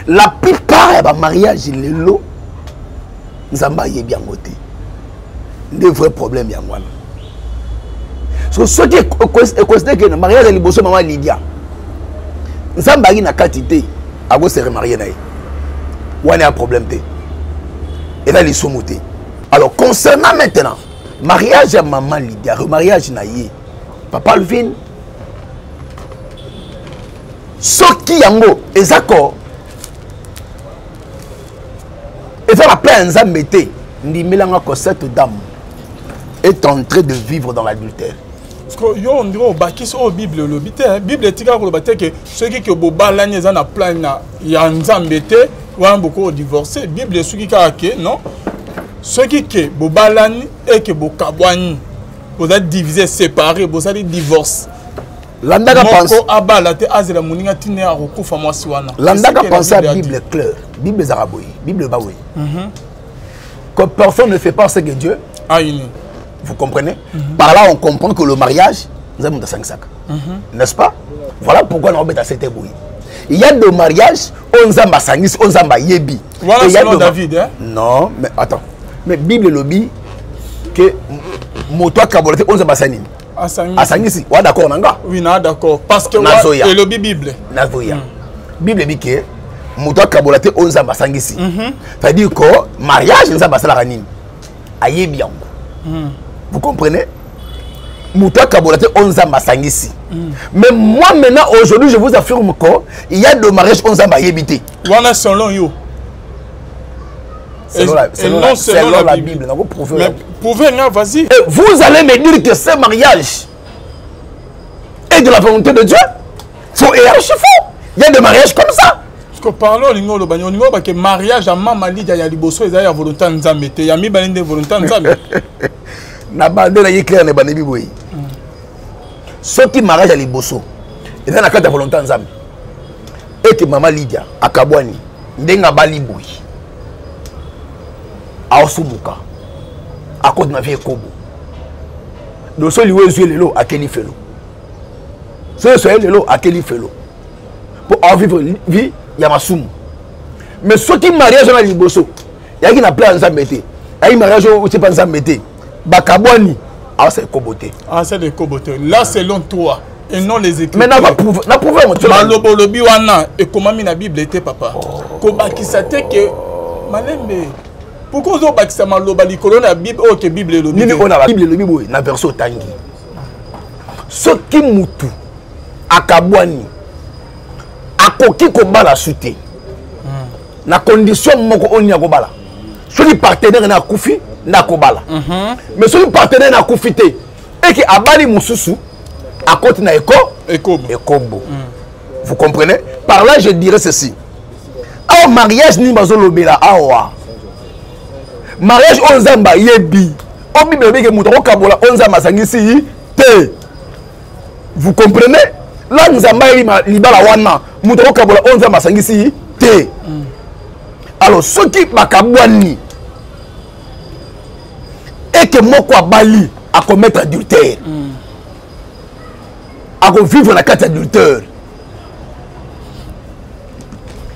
La plupart ya bamariage lelo, Nzambe ayebi yango te. Nde vrai problème yango wana. So soki econsidere ke na mariage ya liboso mama Lydia, Nzambe ayaki na kati te, akose remarier na ye, wana ya problème te, eza lisumu te. Alors, concernant maintenant mariage ya mama Lydia, remariage na ye, papa Alvin, soki yango eza ko eza na plan ya Nzambe te, ndimelanga ko cette dame est en train de vivre dans l'adultère. Parce que yo ondire obakisi oyo Bible elobi te. Bible etikaka koloba te ke soki ke bobalani eza na plan na ya Nzambe te, wana boko odivorce. Bible esuki kaka ke non, soki ke bobalani eke bokabwani, boza divise, séparé, bosali divorce. Landaka. Moko abala te, azela moninga ntina akokufa mwasi wana. Landaka pensée ya Bible claire. Bible ezalaka boye, Bible eba boye que personne ne fait pas ce que Dieu a uni. Vous comprenez? Par là, on comprend que le mariage, Nzambe moto asangisaka, n'est-ce pas? Voilà pourquoi naobeta sete boye: il y a des mariages oyo Nzambe asangisi, oyo Nzambe ayebi. Voilà. Selon David, hein? Non, mais attends, mais Bible elobi ke moto akabola te oyo Nzambe asali nini? Asangisi. Wa d'accord na nga? Oui, na d'accord, parce que nazoya. Elobi Bible. Nazoya. Bible ebi ke moto akabola te oyo Nzambe asangisi, c'est-à-dire que mariage, Nzambe asalaka nini? Ayebi yango. Vous comprenez? Moto akabola te oyo Nzambe asangisi. Mais moi maintenant, aujourd'hui, je vous affirme que il y a de mariage oyo Nzambe ayebi te. Wana selon yo. Selon la, selon, la, selon, selon la Bible, nako prouver. Mais prouver nga, vas-y. Et vous allez me dire que ce mariage est de la volonté de Dieu? Faux et archi faux. Il y a des mariages comme ça. Parce que parlo, olingi oloba nini? Olingi oloba ke mariage ya mama Lidia ya liboso eza ya volonté ya Nzambe te, ya mibale nde volonté ya Nzambe? Na bande na ye clair, na bandebi boye: soki mariage ya liboso eza na kati ya volonté ya Nzambe, eke mama Lidia akabwani ndenge abali boye, aosumuka, akoti na vie ekobo. Doso liwa ezwi lelo, akeli felo. Soki esoye lelo, akeli felo mpo aovivre vie ya masumu. Mais soki mariage wana liboso yaki na plan ya Nzambe te, yaki mariage oyo otie mpa Nzambe te, bakabwani, aosala ekobo te. Asala ekobo te, là selon toi et non les écritures. Mais na prouve, na prouve yango. Maloba olobi wana ekomami na Bible te, papa. Kobakisa te ke malembe. Pourquoi ozobakisa maloba likolo na Bible oyo ke Bible elobi? Nini oyo na Bible elobi boye na verset otangi: soki mutu akabwani, akoki kobala su te na condition moko. Oyo nini? Akobala soki partenaire na akufi nde akobala. Mais soki partenaire na akufi te, eke abali mosusu, akoti na eko ekobo. Vous comprenez? Par là, je dirais ceci: awa mariage nini bazolobela awa? Mariage oyo Nzambe ayebi, oyo Bible elobi ke moto akokabola oyo Nzambe asangisi te. Vous comprenez? La Nzambe ayebi libala wana, moto akokabola oyo Nzambe asangisi te. Alors soki bakabwani, eke moko abali, akomettre adultère, akovivre na kati ya adultère.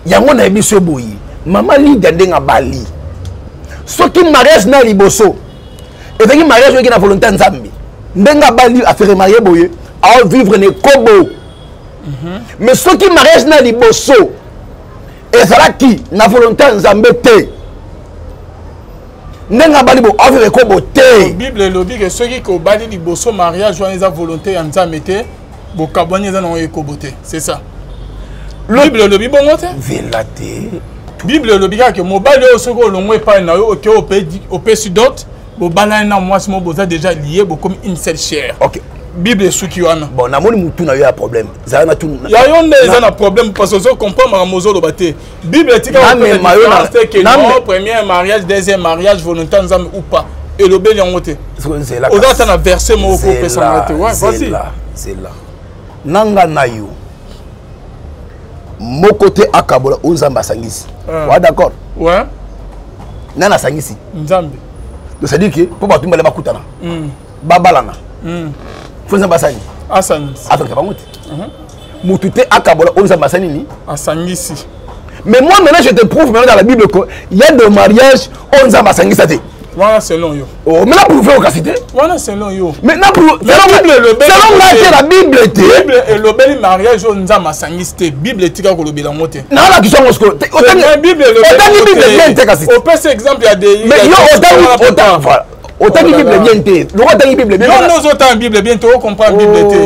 Yango nayebi so boye: mama Lidia, ndenge abali, soki mariage na liboso ezalaki mariage oyeki na volonté ya Nzambe, ndenge abali, afere marie boye, aovivre na ekobo. Mais soki mariage na liboso ezalaki na volonté ya Nzambe te, ndenge abali bo, aovivre ekobo te. Bible elobi ke soki kobali liboso, mariage wana eza volonté ya Nzambe te, bokabwani, eza nango ekobo te. C'est ça, Bible elobi bongo te. Nzela te. Bible elobi kaka ke mobali oyo, soki olongo epai na yo, oke opesi dot, bobalani na mwasi mo, boza déjà lié, bokomi une seule chair. Bible esuki wana. Bon, namoni mutu na yo ya problème zala na tunu. Ya yo nde eza na problème, parce que ozo comprendre makambo ozoloba te. Bible etika Namema yo te ke non, premier mariage, deuxième mariage, volonté ya Nzambe ou pas, elobeli yango te. Nzela. Oza ata na verset moko kopesanga te. Ouais, vas-y. Zela, zela nanga na yo moko te akabola oyo Nzambe asangisi. Wa d'accord? Ouais. Nani asangisi? Nzambe. Donc c'est à dire que mpo bato mibale bakutana, babalana, fo Nzambe asani. Asangisi. Asangisa bango te. Motu te akabola oyo Nzambe asani nini? Asangisi. Mais moi maintenant je te prouve maintenant dans la Bible que il y a des mariages oyo Nzambe asangisa te. Wana selon yo. Oh, mais na prouve okasi te. Wana selon yo. Mais na prouve selon ngai te, la Bible te. Bible elobeli mariage oyo Nzambe asangisi te. Bible etika kolobela yango te. Nalakisa yango sikoyo. Otangi Bible bien te kasi. Opesi exemple ya de. Mais yo otangi otangi voilà. Otangi Bible bien te. Loko otangi Bible bien. Yo nde ozotanga Bible bien te, ocomprendre Bible te.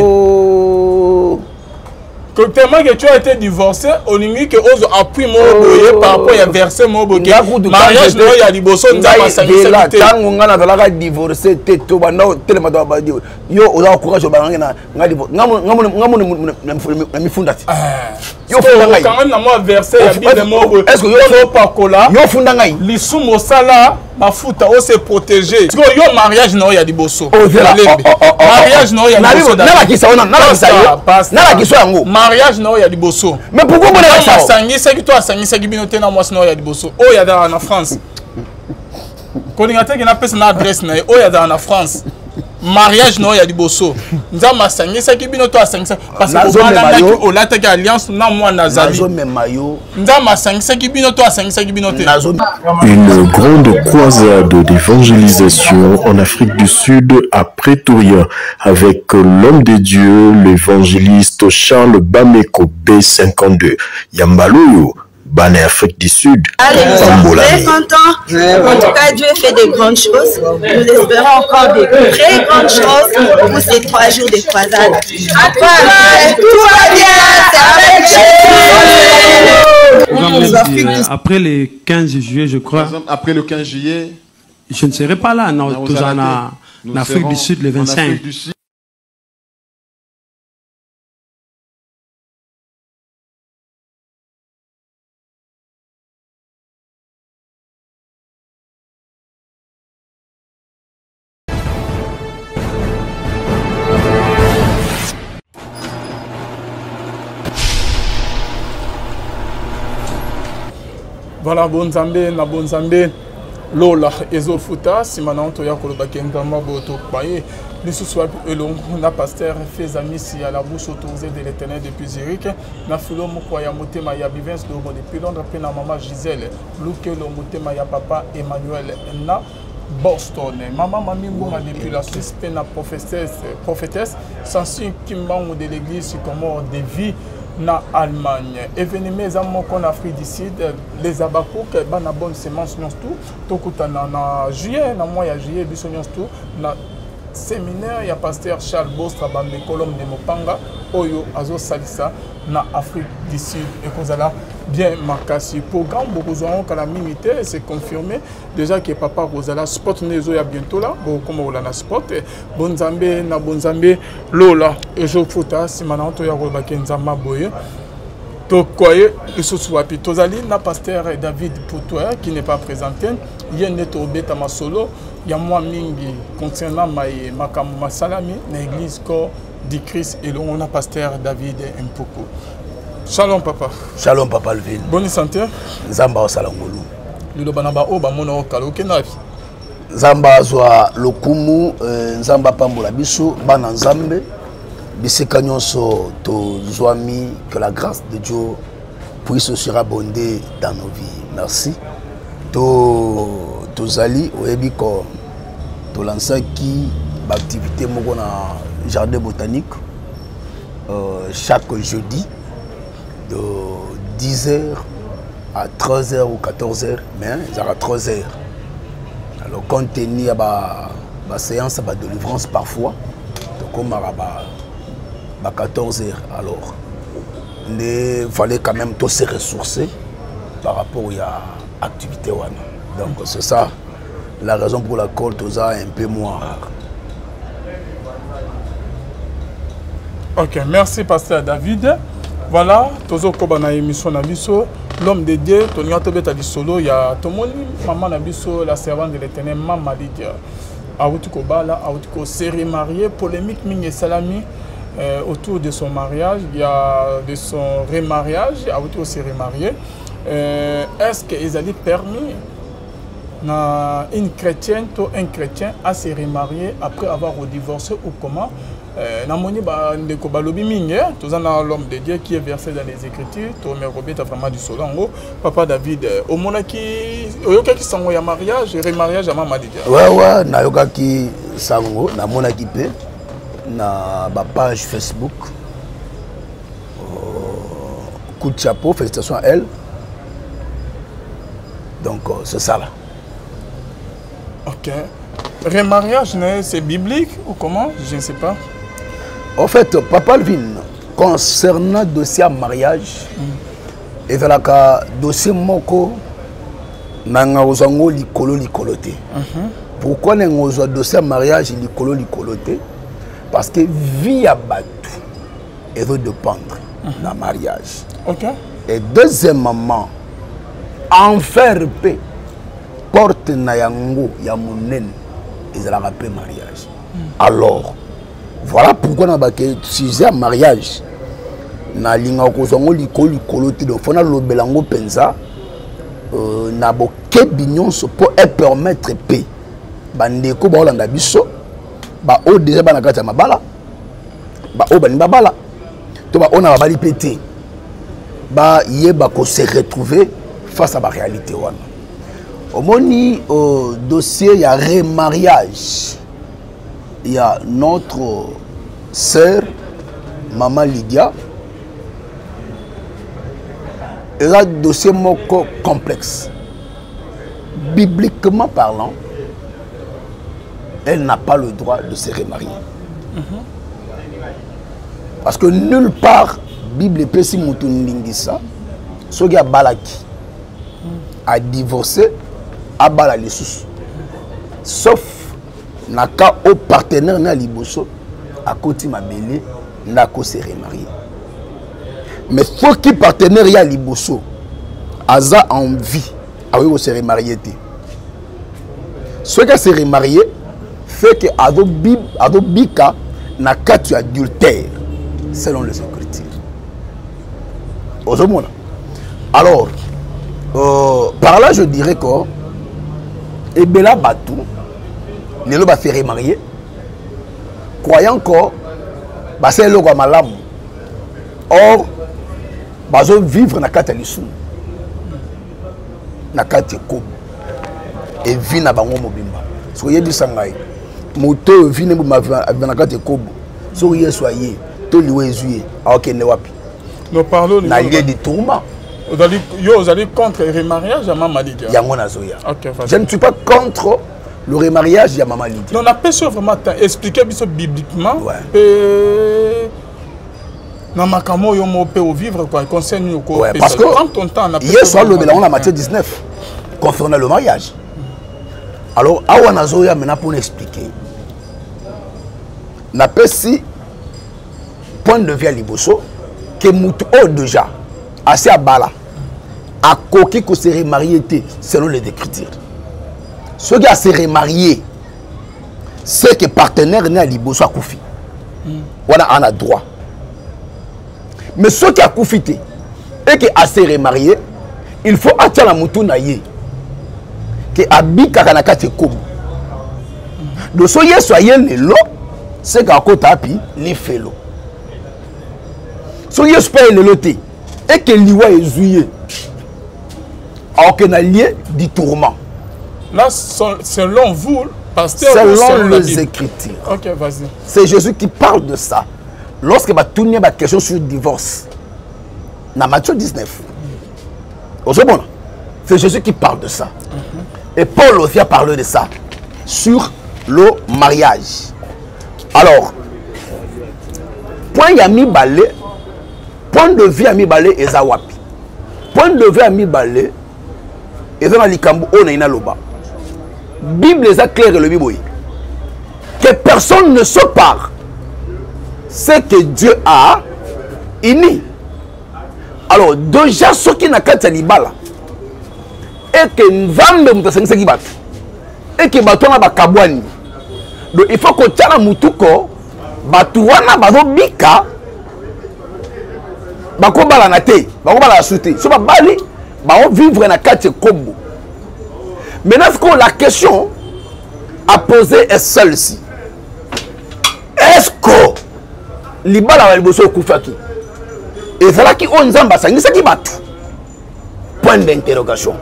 Que tellement que tu as été divorcé, olingi que ozo appui moko boye par rapport ya verset moko boye que mariage na yo ya liboso Nzambe asangisaki te. Ntango ngai nazalaka divorcé te, to banda otelema to bandi yo oza courage obanga na ngai divorce ngai moni na mifunda te. Yo funda ngai. Okangami na mwa verset ya Bible moko boye. Est-ce que yo opakola? Yo funda ngai. Lisumu osala mafuta o se protéger. Sikoyo yo mariage na yo ya liboso. Mariage na yo ya liboso. Nalakisa yo, nalakisa yo. Nalakisa yango. Mariage na yo ya liboso. Mais pourquoi bona lakisa? Asangisaki to asangisaki bino te na mwasi na yo ya liboso. Oyo azalaka na France. Kolinga te ke napesa na adresse na ye. Oyo azalaka na France. Mariage na yo ya liboso. Nzambe asangisaki bino to asangisaki parce que obalanaki, olataki alliance na mwana azali. Nazomema yo. Nzambe asangisaki bino to asangisaki bino te. Une grande croisade d'évangélisation en Afrique du Sud à Pretoria avec l'homme de Dieu, l'évangéliste Charles Bameko B52. Yambaloyo, bana Afrique du Sud. Allez, nous sommes très contents. En tout cas, Dieu fait de grandes choses. Nous espérons encore de très grandes choses pour ces 3 jours de croisade. À toi, tout va bien, c'est avec Jésus. Après le 15 juillet, je crois. Après le 15 juillet, je ne serai pas là, non, tous en Afrique du Sud le 25. Voilà, bonzambe na bonzambe lola ezofuta nsima na toya koloba ke nzambe boyo tobaye lisusu wapi elongo na pasteur Fezamisi ya la bouche autorisée de l'Éternel depuis Zurich, na filo moko ya motema ya Bivens Lobo depuis Londres, mpe na mama Gisèle Lukelo motema ya papa Emmanuel na Boston, mama Mami Ngoma depuis la Suisse, mpe na prophétesse Sansi Kimbangu de l'église Sycomore de vie na Allemagne. Événement eza moko na Afrique du Sud, les Abakouk bana bonne semence nyonso tout tokutana na juillet, na mois ya juillet biso nyonso tout na séminaire ya pasteur Charles Bostra Bameko, l'homme de Mopanga oyo azosalisa na Afrique du Sud. Ekozala bien makasi. Programme bokozwa yango kala mingi te, c'est confirmé déjà que papa kozala sport nde ezoya bientôt là, bokoma kolanda sport. Bonzambe na bonzambe lola ezofuta nsima na toya koloba ke nzambe boye tokoye lisusu wapi. Tozali na pasteur David Poutoya qui n'est pas présenté, ye nde tobeta masolo ya mwa mingi concernant maye makambo masalami na église Corps du Christ elongo na pasteur David Mpuku. Shalom papa. Shalom papa Alvin. Bonne santé. Nzamba osala ngolu. Liloba na ba oyo bamona okala okenda wapi? Nzamba azwa lokumu, Nzamba apambola biso bana Nzambe bisika nyonso tozwami, que la grâce de Dieu puisse surabonder dans nos vies. Merci. To tozali oyebi ko tolansaki ba activité moko na jardin botanique chaque jeudi de 10h à 13h ou 14h, mais ezalaka 13h. Alors compte tenu ya ba séance ba délivrance parfois tokomaka ba 14h. Alors il fallait quand même tous se ressourcer par rapport à l'activité wana. Donc c'est ça la raison pour laquelle toza un peu moins rare. Ok, merci pasteur David. Voilà, tozo koba na émission na biso l'homme de Dieu, toninga tobeta lisolo ya tomoni maman na biso la servante de l'Éternel Mama Lydia. Awuti kobala, awuti ko se remarier, polémique mingi esalami autour de son mariage, il y a de son remariage, awuti ko se remarier. Est-ce que ezali permis na une chrétienne ou un chrétien à se remarier après avoir divorcé ou comment? Euh, namoni bandeko balobi mingi eh? Toza na l'homme de Dieu qui est versé dans les écritures. Tomeka kobeta vraiment lisolo yango. Papa David, euh, omonaki, oyokaki sango ya mariage, remariage ya mama Lydia? Ouais, nayokaki sango, namonaki mpe na bapage Facebook. Coup de chapeau, félicitations à elle. Donc c'est ça là. Ok. Remariage, c'est biblique ou comment? Je ne sais pas. En fait, Papa Alvin, concernant dossier mariage, ezalaka dossier moko nanga kozwa yango likolo likolo te. Pourquoi nanga kozwa dossier ya mariage likolo likolo te? Parce que vie ya bato ezodépendre na mariage. Et deuxièmement, enfer mpe porte na yango ya monene ezalaka mpe mariage. Alors voilà pourquoi na bake sujet ya mariage nalingaka kozwa yango likolo likolo te. Donc fo nalobela yango mpenza na bokebi nyonso mpo epermettre mpe bandeko baolanda biso, baoyo deja bana kati ya mabala, baoyo balingi babala, to baoyo na babali mpe te, bayeba kose retrouver face à baréalité wana. Omoni, dossier ya remariage ya notre sœur Mama Lydia eza dossier moko complexe. Bibliquement parlant, elle n'a pas le droit de se remarier. Parce que nulle part Bible epesi moto ndingisa, soki abalaki, adivorcé, abala lisusu, sauf na cas au partenaire na liboso akoti mabele nde akose remarier. Mais soki partenaire ya liboso aza en vie, akoki kose remarier te. Soki ase remarier, fait que azobika na kati ya adultère selon les Écritures. Ozomona, alors par là je dirais que ebela bato lelo base remarier croyant que basala eloko ya malamu, or bazovivre na kati ya lisumu, na kati ekobo evi na bango mobimba. Soki oyebisa ngai, moto oyo vi aviva na kati ekobo, soki Yesu aye to liwa ezwi ye, akokende wapi? Na lieu du tourment. Yo ozali contre remariage ya Mama Lydia? Yango nazoya. Je ne suis pas contre le remariage ya Mama Lydia. Non, napesi yo vraiment temps, expliquer biso bibliquement mpe na makambo oyo mo mpe ovivre quoi, conseil nini? Ouais, parce que prends ton temps. Yesu alobela yango na Matthieu 19 concernant le mariage. Alors awa nazoya maintenant mpona expliquer, napesi point de vue ya liboso ke motu oyo déjà asi abala akoki kose remarier te selon les Écritures. Soki ase remarier, c'est que partenaire ne ya liboso akufi wana ana droit. Mais soki akufi te et que ase remarier, il faut atia na motu na ye ke abikaka na kati ekobo. Donc so Yesu aye lelo, seka akota api lifelo. Soki Yesu mpe aye lelo te eke liwa ezwi ye, aoke na lieu du tourment. Là, selon vous, pasteur? Selon, selon les Écritures. Ok, vas-y. C'est Jésus qui parle de ça lorsque batuni ye baquestion sur divorce na Matthieu 19. Ozomona, c'est Jésus qui parle de ça. Et Paul aussi a parlé de ça sur le mariage. Alors point ya mibale, point de vue ya mibale eza wapi? Point de vue ya mibale eza na likambo oyo nayi naloba. Bible eza claire, elobi boye que personne ne sépare ce que Dieu a uni. Alors déjà, soki na kati ya libala eke Nzambe moto asangisaki bato, eke bato wana bakabwani, donc il faut kotia na mutu ko bato wana bazobika, bakobalana te, bakobalana su te. So babali, baovivre na kati ekobo. Maintenant sikoyo, la question à poser est celle-ci: est-ce que Libala ya liboso ekufaki ezalaki oyo Nzambe asangisaki bato? Point d'interrogation.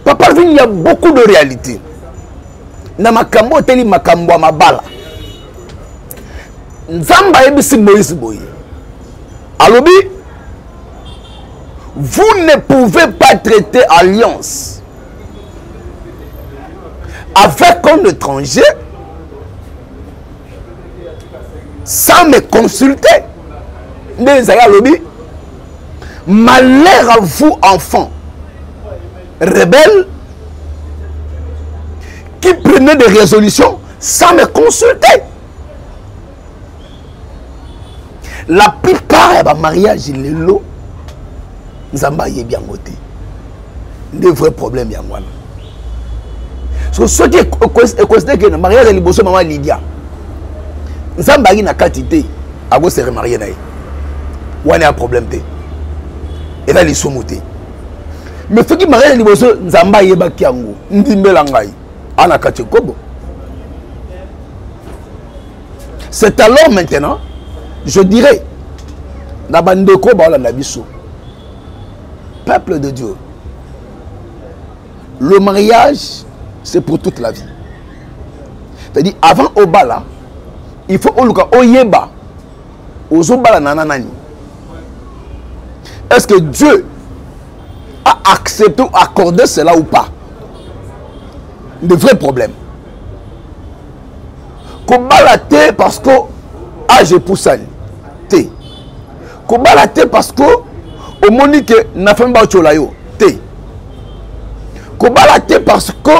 Papa Alvin, il y a beaucoup de réalité na makambo oteli, makambo ya mabala. Nzambe ayebisi Moïse boye, alobi: "Vous ne pouvez pas traiter alliance avec un étranger sans me consulter." Nde ezali alobi: "Malheur à vous, enfants rebelles, qui prenez des résolutions sans me consulter." La plupart ya bamariage lelo, Nzambe ayebi yango te. Nde vrai problème yango wana. So soki econsidere ke na mariage ya liboso, mama Lydia, Nzambe ayaki na kati te, akose remarie na ye, wana ya problème te, eza lisumu te. Mais soki mariage ya liboso Nzambe ayebaki yango, ndimbela ngai ana kati ekobo. C'est alors maintenant, je dirais na bandeko baolanda biso, peuple de Dieu, le mariage, c'est pour toute la vie. C'est-à-dire, avant obala, il faut oluka oyeba ozobala nana nani. Est-ce que Dieu a accepté ou accordé cela ou pas? Le vrai problème, kobala te parce que âge epusani te, kobala te parce que omoni ke na famille baotyola yo te, kobala te parce que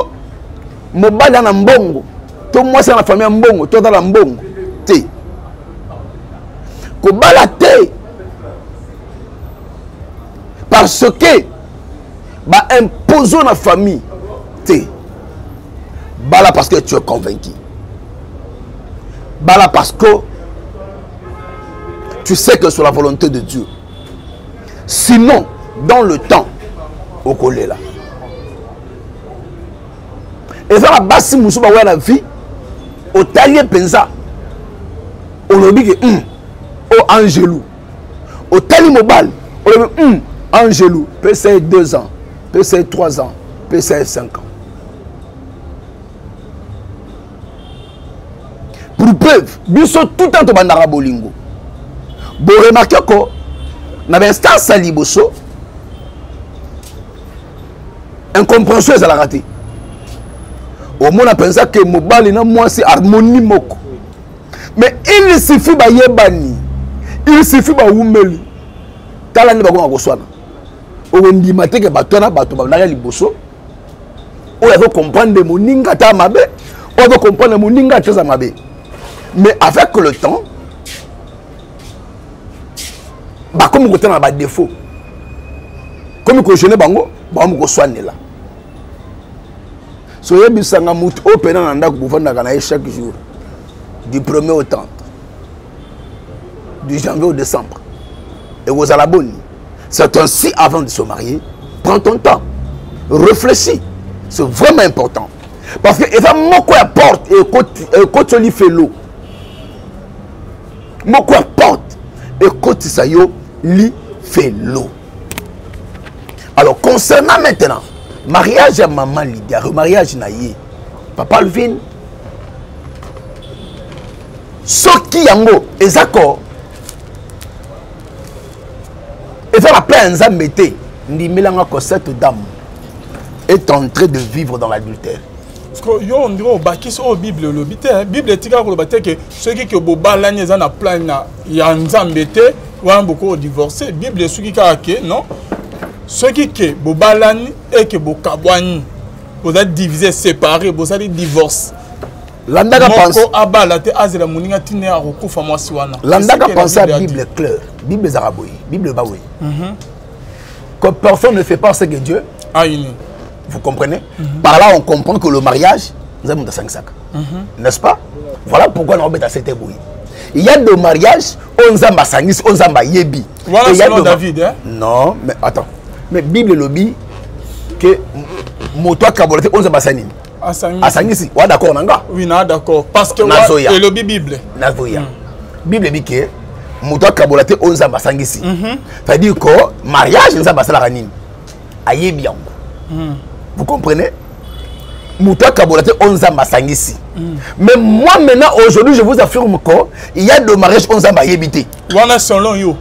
mobali ana mbongo to mwasi ana famille ya mbongo to aza na mbongo te, kobala te parce que baimpose na famille te. Bala parce que tu es convaincu, bala parce que tu sais que c'est la volonté de Dieu. Sinon, dans le temps, okolela. Eza na basi mosusu bakoya na vie, otali ye mpenza, olobi ke o angelu. Otali mobali, olobi angelu. Pesa ye 2 ans, pesa ye 3 ans, pesa ye 5 ans. Pour preuve, biso tout temps tobandaka bolingo, boremarke ko na bainstance ya liboso, incompréhension ezalaka te. Omona mpenza ke mobali na mwasi, harmonie moko. Mais il suffit bayebani, il suffit bawumeli, tala nde bakoma koswana. Okondima te ke bato wana, bato bandaka liboso, oyo azo comprendre moninga ata mabe, oyo azo comprendre moninga ata eza mabe. Mais avec le temps, bakomi kotala na badéfaut, komi kogêner bango, bakomi koswanela. So oyebisanga, motu oyo mpena na ndako bovandaka na ye chaque jour, du premier au 30, du janvier au décembre, ekozala boni? C'est ainsi, avant de se marier, prends ton temps, réfléchis, c'est vraiment important, parce que eza moko ya porte ekoti lifelo, moko ya porte ekotisa yo lifelo. Alors, concernant maintenant mariage ya mama Lydia, remariage na ye, papa Alvin, soki yango eza ko eza na plan ya Nzambe te, ndimelanga ko cette dame est en train de vivre dans l'adultère. Parce que yo on dirait obakisi oyo Bible elobi te. Bible etikaka koloba te ke soki ke bobalani eza na plan na ya Nzambe te, wana boko odivorce. Bible esuki kaka ke non, soki ke bobalani eke bokabwani, boza divise, séparé, bosali divorce. Landaka. Moko abala te, azela moninga ntina ye akokufa mwasi wana. Landaka pensée ya Bible claire. Bible ezalaka boye, Bible eba boye que personne ne fait pas ce que Dieu a uni. Vous comprenez? Par là, on comprend que le mariage, Nzambe moto asangisaka, n'est-ce pas? Voilà pourquoi naobeta sete boye: il y a des mariages oyo Nzambe asangisi, oyo Nzambe ayebi. Voilà. Selon David, hein? Non, mais attends, mais Bible elobi ke moto akabola te oyo Nzambe asali nini? Asangisi. Wa d'accord na nga? Oui, na d'accord, parce que nazoya. Elobi Bible. Nazoya. Bible ebi ke Moto akabola te oyo Nzambe asangisi. C'est-à-dire que mariage, Nzambe asalaka nini? Ayebi yango. Vous comprenez? Moto akabola te oyo Nzambe asangisi. Mais moi maintenant, aujourd'hui, je vous affirme que il y a de mariage oyo Nzambe ayebi te. Wana selon yo.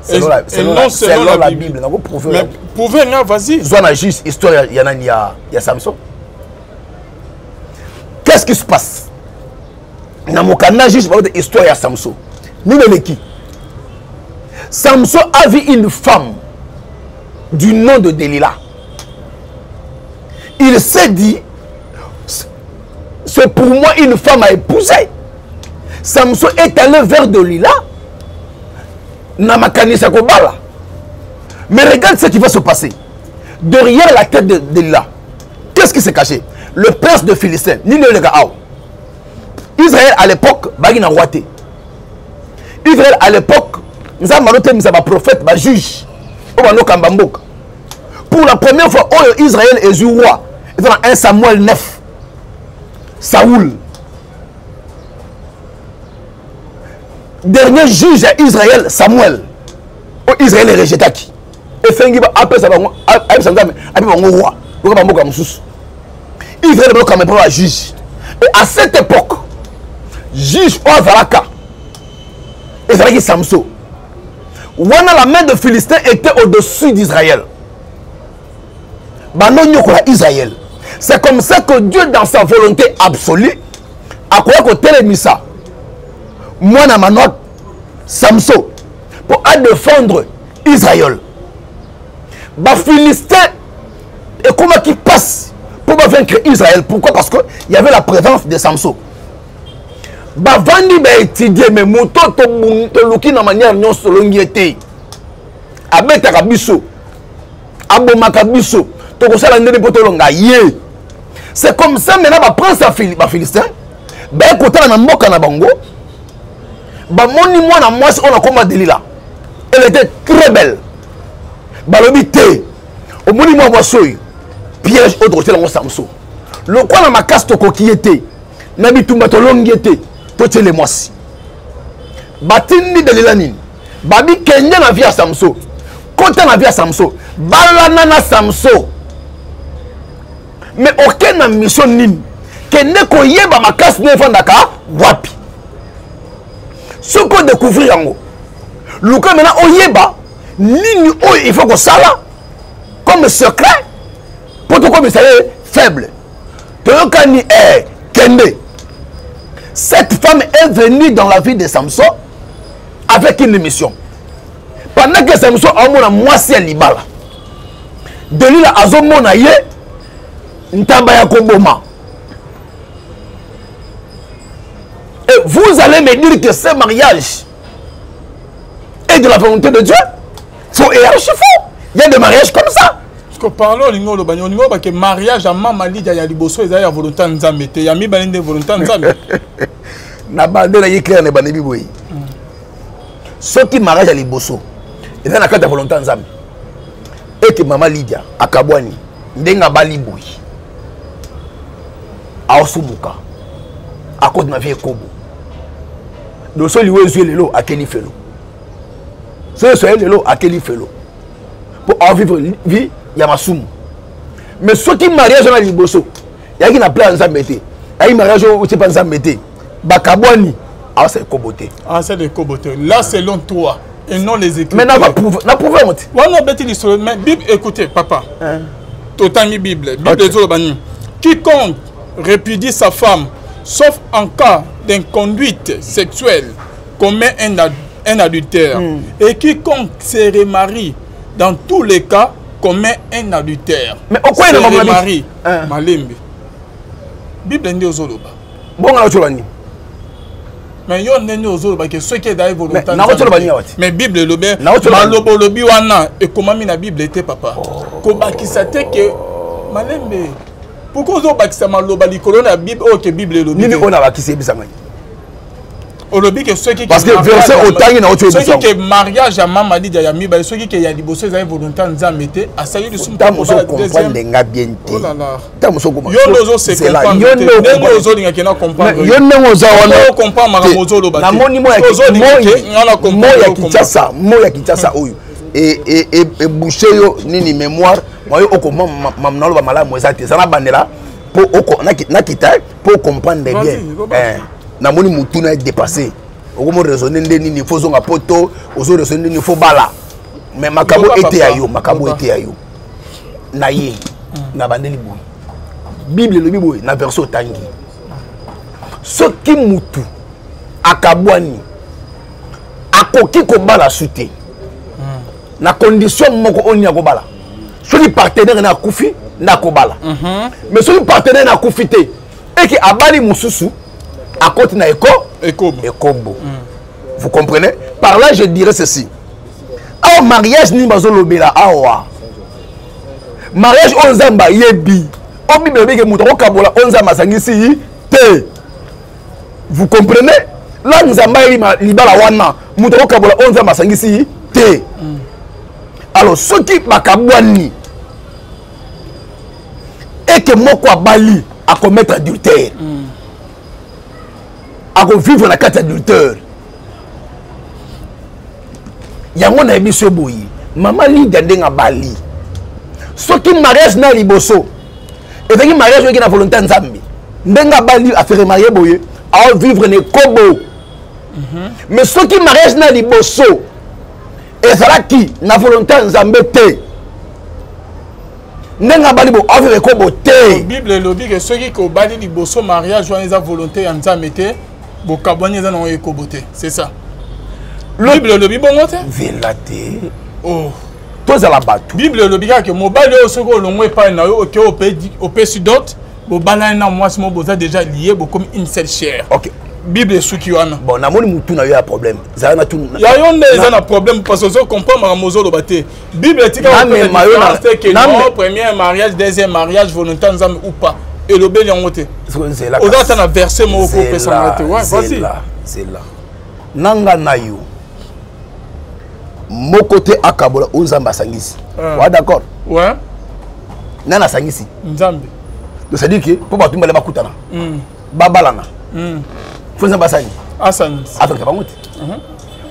Selon la, selon, la, selon la, la Bible, nako prouver. Mais prouver nga, vas-y. Zwa na juste histoire ya nani, ya Samson. Qu'est-ce qui se passe? Na mokanda juste bakote histoire ya Samson. Nini eleki? Samson a vu une femme du nom de Delilah. Il s'est dit, c'est pour moi une femme à épouser. Samson est allé vers Delilah na makanisa kobala. Mais regarde ce qui va se passer. Derrière la tête de Delilah, qu'est-ce qui s'est caché? Le prince de Philistin, nini eleka awa? Israël à l'époque, baki na roi te. Israël à l'époque, Nzambe alotemisa ba prophète, ba juge, oyo banokamba mboka. Pour la première fois, oyo Israël ezwi roi, eza na 1 Samuel 9. Saoul, dernier juge ya Israël, Samuel, oyo Israël erejetaki. Efengi ba apesa bango, ayebisa Nzambe, ape bango roi, lokola ba mboka mosusu. Israël balokamba mpo ba juge. Et à cette époque, juge oyo azalaka ezalaki Samson. Wana la main de Philistin était au-dessus d'Israël. Bando nyokola Israël. C'est comme ça que Dieu, dans sa volonté absolue, akoya kotelemisa mwana Manoach, Samson, pour défendre Israël. Ba Philistin et comment qui passe pour vaincre Israël? Pourquoi? Parce que il y avait la présence de Samson. Bavandi ba étudier, mais moto to luki na manière nyonso longi ete. Abetaka biso, abomaka biso, tokosala ndenge mpo tolonga ye. C'est comme ça maintenant ba prince ya ba Philistin ba kotala na mboka na bango, bamoni mwana mwasi oyo nakoma Delila. Elle était très belle. Balobi te, omoni mwa mwasi oyo, piège oyo tokotela yango Samson. Lokola makasi tokoki ye te, na bitumba tolongi ye te, totiele mwasi. Batindi Delila nini? Babi kende na vie ya Samson, kota na vie ya Samson, balana na Samson. Mais oke na mission nini? Kende koyeba makasi na evandaka wapi? Soki odécouvrir yango, luka maintenant oyeba nini oyo il faut kosala comme secret po tokomisa ye faible. Toyokani, kende. Cette femme est venue dans la vie de Samson avec une mission. Pendant que Samson amona mwasi ya libala, Delila azomona ye ntamba ya koboma. Et vous allez me dire que ce mariage est de la volonté de Dieu? Faux et archi faux. Il y a des mariages comme ça. Parce que parlons olingo oloba nini? Olingo oloba ke mariage ya mama Lydia ya liboso ezali ya volonté ya Nzambe te, ya mibale nde volonté ya Nzambe. Na bande na ye clair na bande biboyi. Soki mariage ya liboso eza na kati ya volonté ya Nzambe, ete mama Lydia akabwani ndenge abali boyi, aosumuka akoti na vie ekobo. Doso liwe ezwi lelo akeli felo. Soki soye lelo akeli felo. Pour en vivre vie ya masumu. Mais soki mariage na liboso yaki na plan Nzambe te, yaki mariage oyo otie pa Nzambe te, bakabwani, awa c'est ekobo te. Ah, c'est ekobo te. Là, selon toi et non les écritures. Mais n'a pas prouvé, n'a prouvé honte. Wana obeti lisolo, mais Bible, écoutez, papa. Hein? Totangi Bible, Bible ezoloba nini? Quiconque répudie sa femme, sauf en cas d'inconduite sexuelle, commet un adultère. Et quiconque se remarie, dans tous les cas, commet un adultère. Mais au quoi Se il a remarie, Hein? Malembe. Bible nde ozoloba. Bon, alors, tu l'as Mais yo ndenge ozoloba ke soki ezali volonté Mais, na otoloba nini awa te? Mais Bible elobi, Na otoloba nini? maloba olobi wana ekomami na Bible te, papa. Kobakisa te ke malembe. Pourquoi ozobakisa maloba likolo na Bible oyo ke Bible elobi Nini te? oyo nabakisi, yebisa ngai. Olobi ke soki parce que verset otangi na oyo, soki ke mariage ya mama Lidia ya mibale, soki ke ya liboso ezali volonté ya Nzambe te, asali lisumu. Ntango mosu ocomprendre nga bien te. Oh Ntango mosu yo nde ozose comprendre te, ndenge ozolinga ke na comprendre. Yo ndenge oza wana, comprendre makambo ozoloba te. Namoni mo ya Kinshasa, mo ya Kinshasa oyo ebouche yo nini mémoire moyo okoma naloba malamu eza te, eza na bandela mpo nakita mpo comprendre bien. Namoni mutu na dépassé, okomo raisonner nde nini, fo ozonga poto, ozo raisonner nde nini, fo bala. Mais makambo ete ya yo, makambo ete ya yo na ye na bandeli boye. Bible elobi boye na verset otangi: soki mutu akabwani, akoki kobala su te na condition moko. Oyo nini? Akobala soki partenaire na akufi nde akobala. Mais soki partenaire na akufi te, eke abali mosusu, akoti na eko ekobo. Vous comprenez? Par là, je dirais ceci: awa mariage nini bazolobela awa? Mariage oyo Nzambe ayebi, oyo Bible elobi ke moto akokabola oyo Nzambe asangisi te. Vous comprenez? La Nzambe ayebi libala wana, moto akokabola oyo Nzambe asangisi te. Alors soki bakabwani, eke moko abali, akomettre adultère, akovivre na kati ya adultère. Yango nayebi so boye, mama Lidia ndenge abali, soki mariage na liboso ezalaki mariage oyeki na volonté ya Nzambe, ndenge abali afere marie boye, aovivre na ekobo. Mais soki mariage na liboso ezalaki na volonté ya Nzambe te, ndenge abali bo, aovivre ekobo te. Bible elobi ke soki kobali liboso, mariage wana eza volonté ya Nzambe te, bokabwani, eza nango ekobo te. C'est ça, Bible elobi bongo te? Nzela te. Oh. Tozala bato. Bible elobi kaka ke mobali oyo, soki olongwe epai na yo, oke opesi dot, bobalani na mwasi mo, boza déjà lié, bokomi une seule chair. Bible esuki wana. Bon, namoni mutu na yo ya problème, zala na tunu. Ya yo nde eza na problème, parce que ozo comprendre makambo ozoloba te. Bible etika te ke non, premier mariage, deuxième mariage, volonté ya Nzambe ou pas, elobeli yango te. Oza ata na verset moko kopesanga te. Ouais, vas-y. Zela nanga na yo moko te akabola oyo Nzambe asangisi. Wa d'accord? Ouais. Nani asangisi? Nzambe. Donc c'est à dire que mpo bato mibale bakutana, babalana, fo Nzambe asani. Asangisi. Asangisa bango te.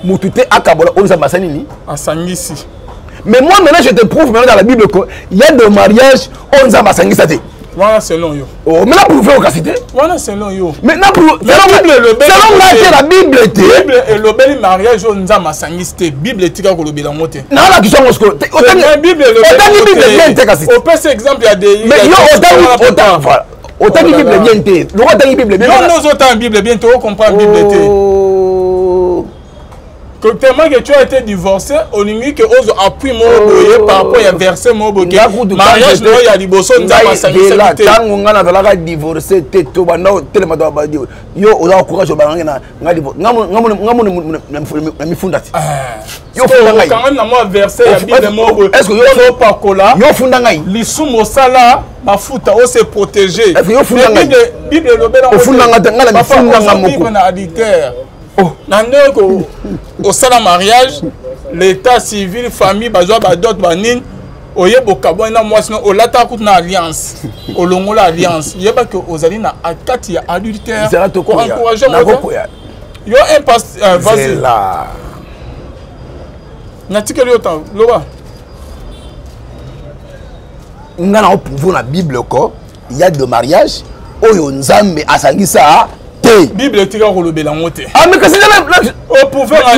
Motu te akabola oyo Nzambe asani nini? Asangisi. Mais moi maintenant, je te prouve maintenant dans la Bible que il y a des mariages oyo Nzambe asangisa te. Wana selon yo. Oh, mais na prouve okasi te. Wana selon yo. Mais na prouve selon ngai te, la Bible te. Bible elobeli mariage oyo Nzambe asangisi te? Bible etika kolobela yango te. Nalakisa yango sikoyo. Otangi Bible bien te kasi. Opesi exemple ya de. Mais yo otangi, otangi Bible bien te. Loko otangi Bible bien. Yo nde ozotanga Bible bien te, ocomprendre Bible te. Que tellement que tu as été divorcé, olingi ke ozwa appui moko boye par rapport ya verset moko boye ke mariage na oyo ya liboso Nzambe asangisaki te. Ntango ngai nazalaka divorcé te, to banda otelema to badi yo oza courage obanga na ngai ngamoni na mifunda te. Yo funda ngai, okangami na mwa verset ya Bible moko boye. Est-ce que yo opakola yo funda ngai? Lisumu osala, mafuta ose protéger. Est-ce que yo funda ngai? Bible elobela. Ofunda ngai te, ngai na mifunda ngai moko. Na adultère. Oh. Na ndenge osala mariage, l'état civil, famille bazwa badot banini, oye bokabwani na mwasi no, olataka kutu na alliance, olongola alliance, yeba ke ozali na kati ya adultère. Koencourage yo un pas, vas-y, natikeli yo temps, loba. Nga na oprouve na Bible ko il y a de mariage oyo Nzambe asangisa te. Bible etika kolobela yango te. Ah, mais kasi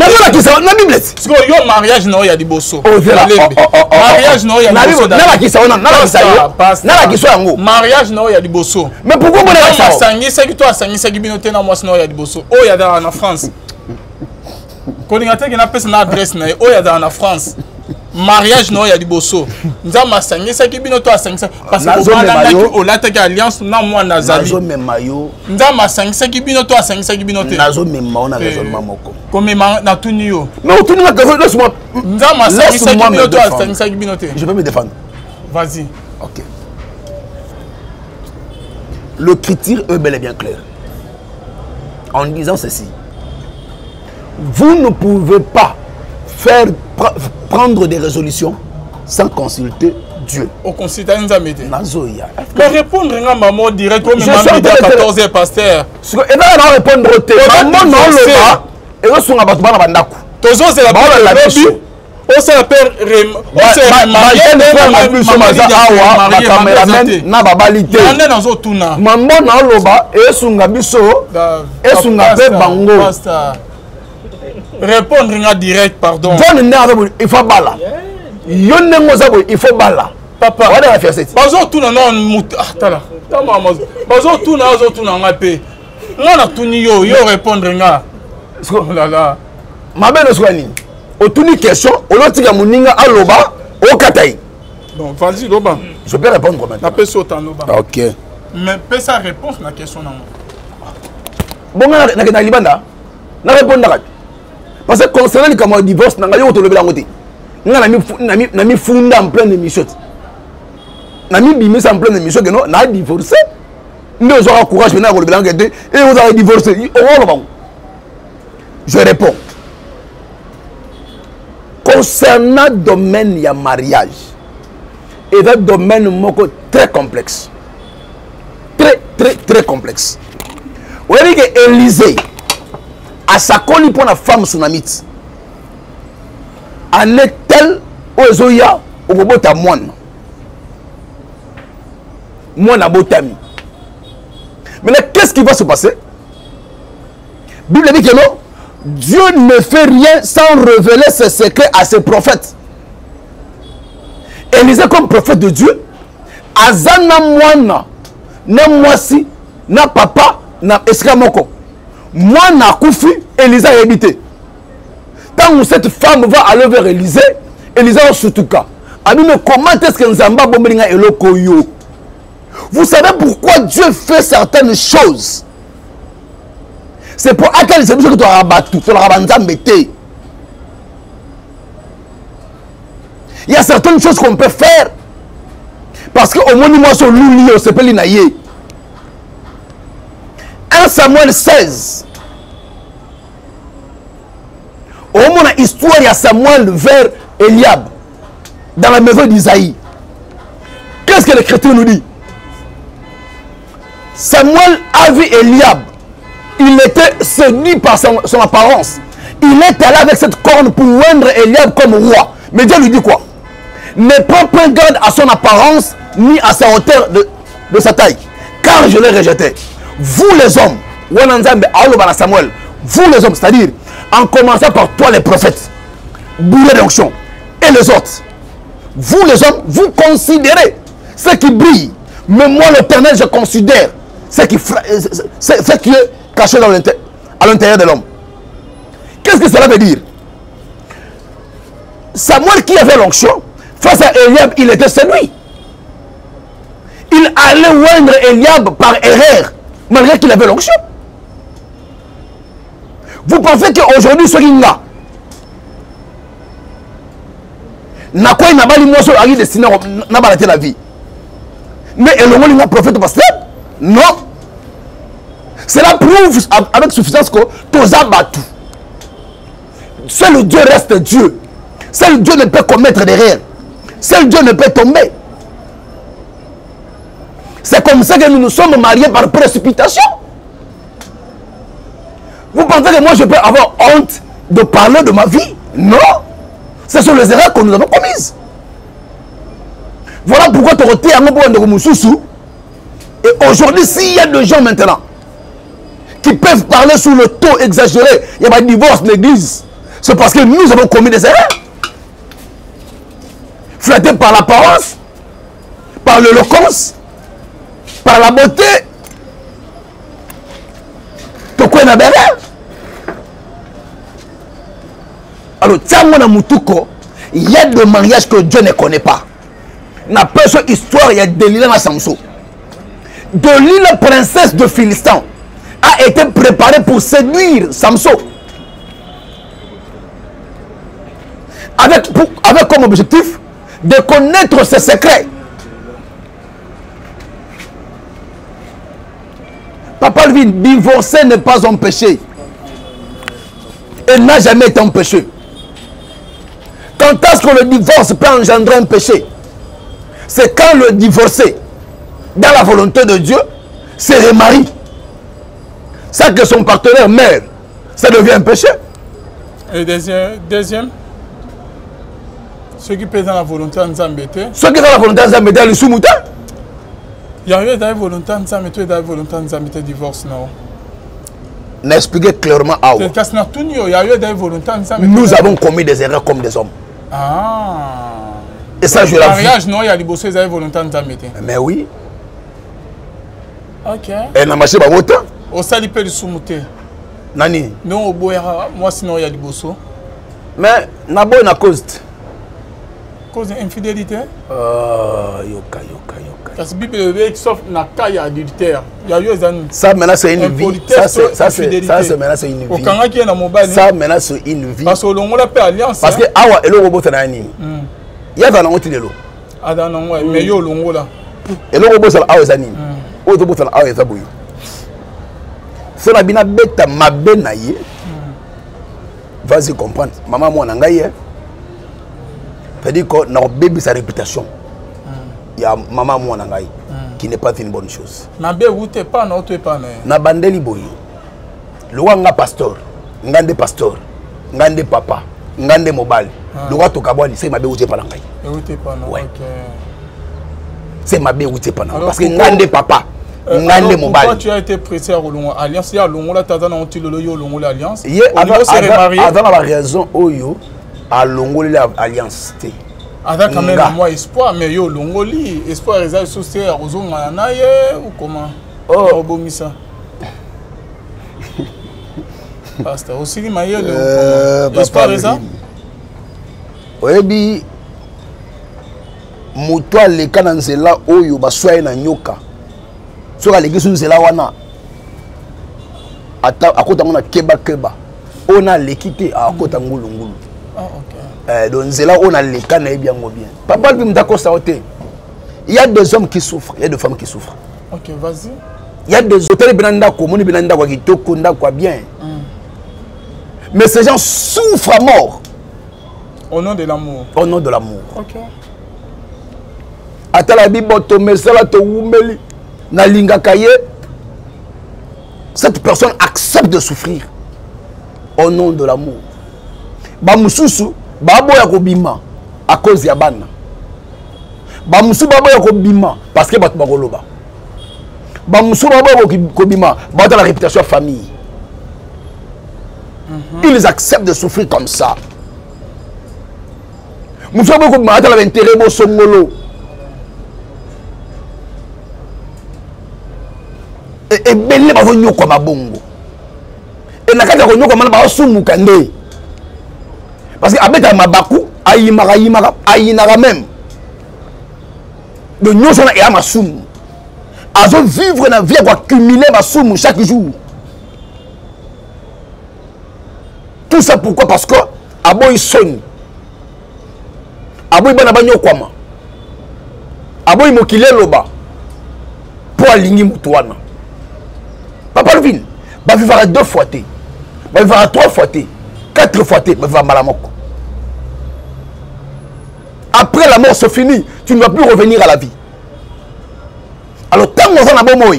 nazolakisa na Bible. Sikoyo yo, mariage na oyo ya liboso, mariage na oyo ya liboso, nalakisa wana, nalakisa yo, nalakisa yango. Mariage na oyo ya liboso. Mais pourquoi bona asangisaki to asangisaki bino te na mwasi na oyo ya liboso, oyo azalaka na France? Kolinga te ke napesa na adresse na ye. Oyo azalaka na France, mariage na oyo ya liboso, Nzambe asangisaki bino to asangisaki? Parce que obalanaki, olataki alliance na mwana azali. Nazomema yo. Nzambe asangisaki bino to asangisaki bino te? Nazomema yo na raisonnement moko. Komema, natuni yo. Mais otuni nga, laisse-moi. Nzambe asangisaki bino to asangisaki bino te? Je peux me défendre. Vas-y. Ok, le critère est bel et bien clair en disant ceci. Vous ne pouvez pas faire prendre des résolutions sans consulter Dieu. Oconsulta Nzambe te. Nazoya. Mais répondre nga maman direct comme maman midi à 14 heures pasteur. Eza na répondre te. Maman na oloba ezosunga bato bana bandako. Tozozela lobi osala mpe bajeune frère na biso baza awa bacameraman na babali te nde nazotuna mambo na oloba esunga biso esunga mpe bango répondre nga direct pardon john ndenge aza boye il faut bala yo ndenge oza boye il faut bala papa wana na fiancé bazotuna na moto ah tala bazotuna azotuna nga mpe nga natuni yo yo répondre nga oh lala mabe nosuka nini otuni question olotika moninga aloba okata ye. Bon, vas-y loba. Je peux répondre maintenant. Napesi yo temps loba. Ok. Mais pesa réponse na question nango. Bonga nakenda na libanda na répondaka te. Parce que concernant likambo ya divorce na ngai yo tolobela yango te. Nga na mifunda en pleine émission te. Na mibimisa en pleine émission que non na divorcé. Nde ozwaka courage maintenant ya kolobela yango te. E ozalaka divorcé okoloba ngo. Je réponds. Concernant domaine ya mariage, eza domaine moko très complexe. Très, très, très complexe. Oyebi ke Élisée asakoli mpo na femme sunamite. Année telle oyo ezoya okobota mwana. Mwana abotami. Maintenant, qu'est-ce qui va se passer? Bible dit que non, Dieu ne fait rien sans révéler ses secrets à ses prophètes. Élisée comme prophète de Dieu, aza na mwana, na mwasi, na papa, na esika moko. Mwana akufi, Élisée ayebi te. Tant cette femme va aller vers Élisée, Élisée osutuka. Abi mais comment est-ce que Nzamba abombeli nga eloko yo? Vous savez pourquoi Dieu fait certaines choses? C'est pour atalisa biso ke tolaka bato, tolaka banzambe te. Il y a certaines choses qu'on peut faire parce que omoni mwasi oluli ye osepeli na ye. 1 Samuel 16 omona histoire ya Samuel vers Eliab dans la maison d'Isaïe. Qu'est-ce que l'écriture nous dit? Samuel a vu Eliab. Il était séduit par son apparence. Il est allé avec cette corne pour oindre Eliab comme roi. Mais Dieu lui dit quoi? Ne prends point garde à son apparence ni à sa hauteur de sa taille, car je l'ai rejeté. Vous les hommes, wana Nzambe aloba na Samuel, vous les hommes, c'est-à-dire en commençant par toi les prophètes, bourrés d'onction, et les autres, vous les hommes, vous considérez ce qui brille, mais moi l'Éternel, je considère ce qui est caché dans à l'intérieur de l'homme. Qu'est-ce que cela veut dire? Samuel qui avait l'onction, face à Eliab, il était séduit. Il allait oindre Eliab par erreur, malgré qu'il avait l'onction. Vous pensez qu'aujourd'hui, ce qui n'a, nakwei nabali mwasi oyo aki destiné nabala te la vie, mais elongoli nga prophète pasteur? Non. Cela prouve avec suffisance que toza bato. Seul Dieu reste Dieu. Seul Dieu ne peut commettre d'erreur. Seul Dieu ne peut tomber. C'est comme ça que nous nous sommes mariés par précipitation. Vous pensez que moi je peux avoir honte de parler de ma vie? Non. Ce sont les erreurs que nous avons commises. Voilà pourquoi tu retiens un peu de Moussousou. Et aujourd'hui, s'il y a des gens maintenant qui peuvent parler sur le taux exagéré, il y a un divorce de l'église, c'est parce que nous avons commis des erreurs. Flattés par l'apparence, par l'éloquence, par la beauté. Pourquoi na berere? Alors, tiens, moi, na mutuko, il y a des mariages que Dieu ne connaît pas. Na personne histoire, il y a Delilah na Samson. Delilah, princesse de Philistin, a été préparée pour séduire Samson. Avec comme objectif de connaître ses secrets. Papa Alvin, divorcer n'est pas un péché. Et n'a jamais été un péché. Quand est-ce que le divorce peut engendrer un péché? C'est quand le divorcé, dans la volonté de Dieu, se remarie. Ça que son partenaire meurt, ça devient un péché. Et deuxième, ceux qui pèsent dans la volonté de Nzambe te. Ceux qui dans la volonté de Nzambe te, lisumu te. Yango ezali volonté ya Nzambe to ezali volonté ya Nzambe te divorce na yo? Na expliqué clairement awa. Kasi na tuni yo, yayo ezali volonté ya Nzambe. Nous avons commis des erreurs comme des hommes. Ah. Et ça, je l'avoue. Mariage non, ya liboso ezali volonté ya Nzambe te. Mais oui. Ok. Et na marché bango te. Osali mpe lisumu te. Nani? Ndenge oboyaka mwasi na yo ya liboso. Mais naboyi na cause te. Cause ya infidélité? Yoka, yoka, yoka. Kasi Bible elobi sauf na cas ya adultère. Ya yo eza nini? Ça maintenant c'est une vie. Ça c'est ça c'est ça c'est maintenant c'est une vie. Okangaki ye na mobali. Ça maintenant c'est une vie. Parce que olongola pe alliance. Parce que awa eloko bosana ya nini? Ye azala nango ti lelo. Azala nango mais yo olongola. Eloko bosala awa eza nini? Oyo tobosana awa eza boye. So na bina beta mabe na ye. Vas-y comprendre. Maman mwana ngai ye. C'est-à-dire que na kobebisa réputation ya mama mwana ngai, qui n'est pas une bonne chose. Mabe ewuti epa na oto epa na ye. Na bandeli boye. Lokola nga pasteur, nga nde pasteur, nga nde papa, nga nde mobali. Lokola tokabwani, c'est mabe ewuti epa na ngai. Ewuti epa na, Ouais. ok. C'est mabe ewuti epa na ngai. Alors, Parce que pourquoi nga nde papa, nga nde alors, mobali. Pourquoi tu as été pressé à kolongola alliance? Ya longola tata na otilolo, yo longola alliance. Ye Olingo se remarier? aza na ba raison oyo alongoli alliance te. Aza quand même Nga. moi espoir, mais yo longoli espoir eza lisusu te ya kozongana na ye ou comment? Oh. Obongisa. Pasteur, osili mayele ou comment? Espoir Papa eza? Lili. Oyebi moto aleka na nzela oyo baswa ye na nyoka. Soki aleki so nzela wana, ata akota ngo na keba keba. Oyo na aleki te, akota ngulu ngulu. Ah, ok. Donc nzela oyo na leka na yebi yango bien. Papa lui mta kosa ote. Il y a des hommes qui souffrent, il y a des femmes qui souffrent. Ok, vas-y. Il y a des hôtels bina ndako, moni bina ndako kitoko, ndako bien. Mais ces gens souffrent à mort. Au nom de l'amour. Au nom de l'amour. Ok. Atala biboto mesala to wumeli na lingaka ye. Cette personne accepte de souffrir au nom de l'amour. Ba mususu ba boya kobima à cause ya bana. Ba mususu ba boya kobima parce que bato bakoloba. Ba mususu ba boya kobima ba la réputation ya famille. Ils acceptent de souffrir comme ça. Mususu ba boya kobima ata la intérêt bo songolo. Ebele bazonyokwa mabongo. E na kati ya konyokwa mana bazosumuka nde. Parce que abeta mabaku, ayimaka, ayimaka, ayinaka même. De nyonso wana eya masumu. Azo vivre na vie ya koaccumuler masumu chaque jour. Tout ça pourquoi? Parce que aboyi soni. Aboyi bana banyokwama. Aboyi mokili eloba. Po alingi moto wana. Papa Alvin, ba vivara 2 fois te. Ba vivara 3 fois te. 4 fois te, ba vivara mbala moko. Après la mort, c'est fini. Tu ne vas plus revenir à la vie. Alors, tant que vous avez bomoi,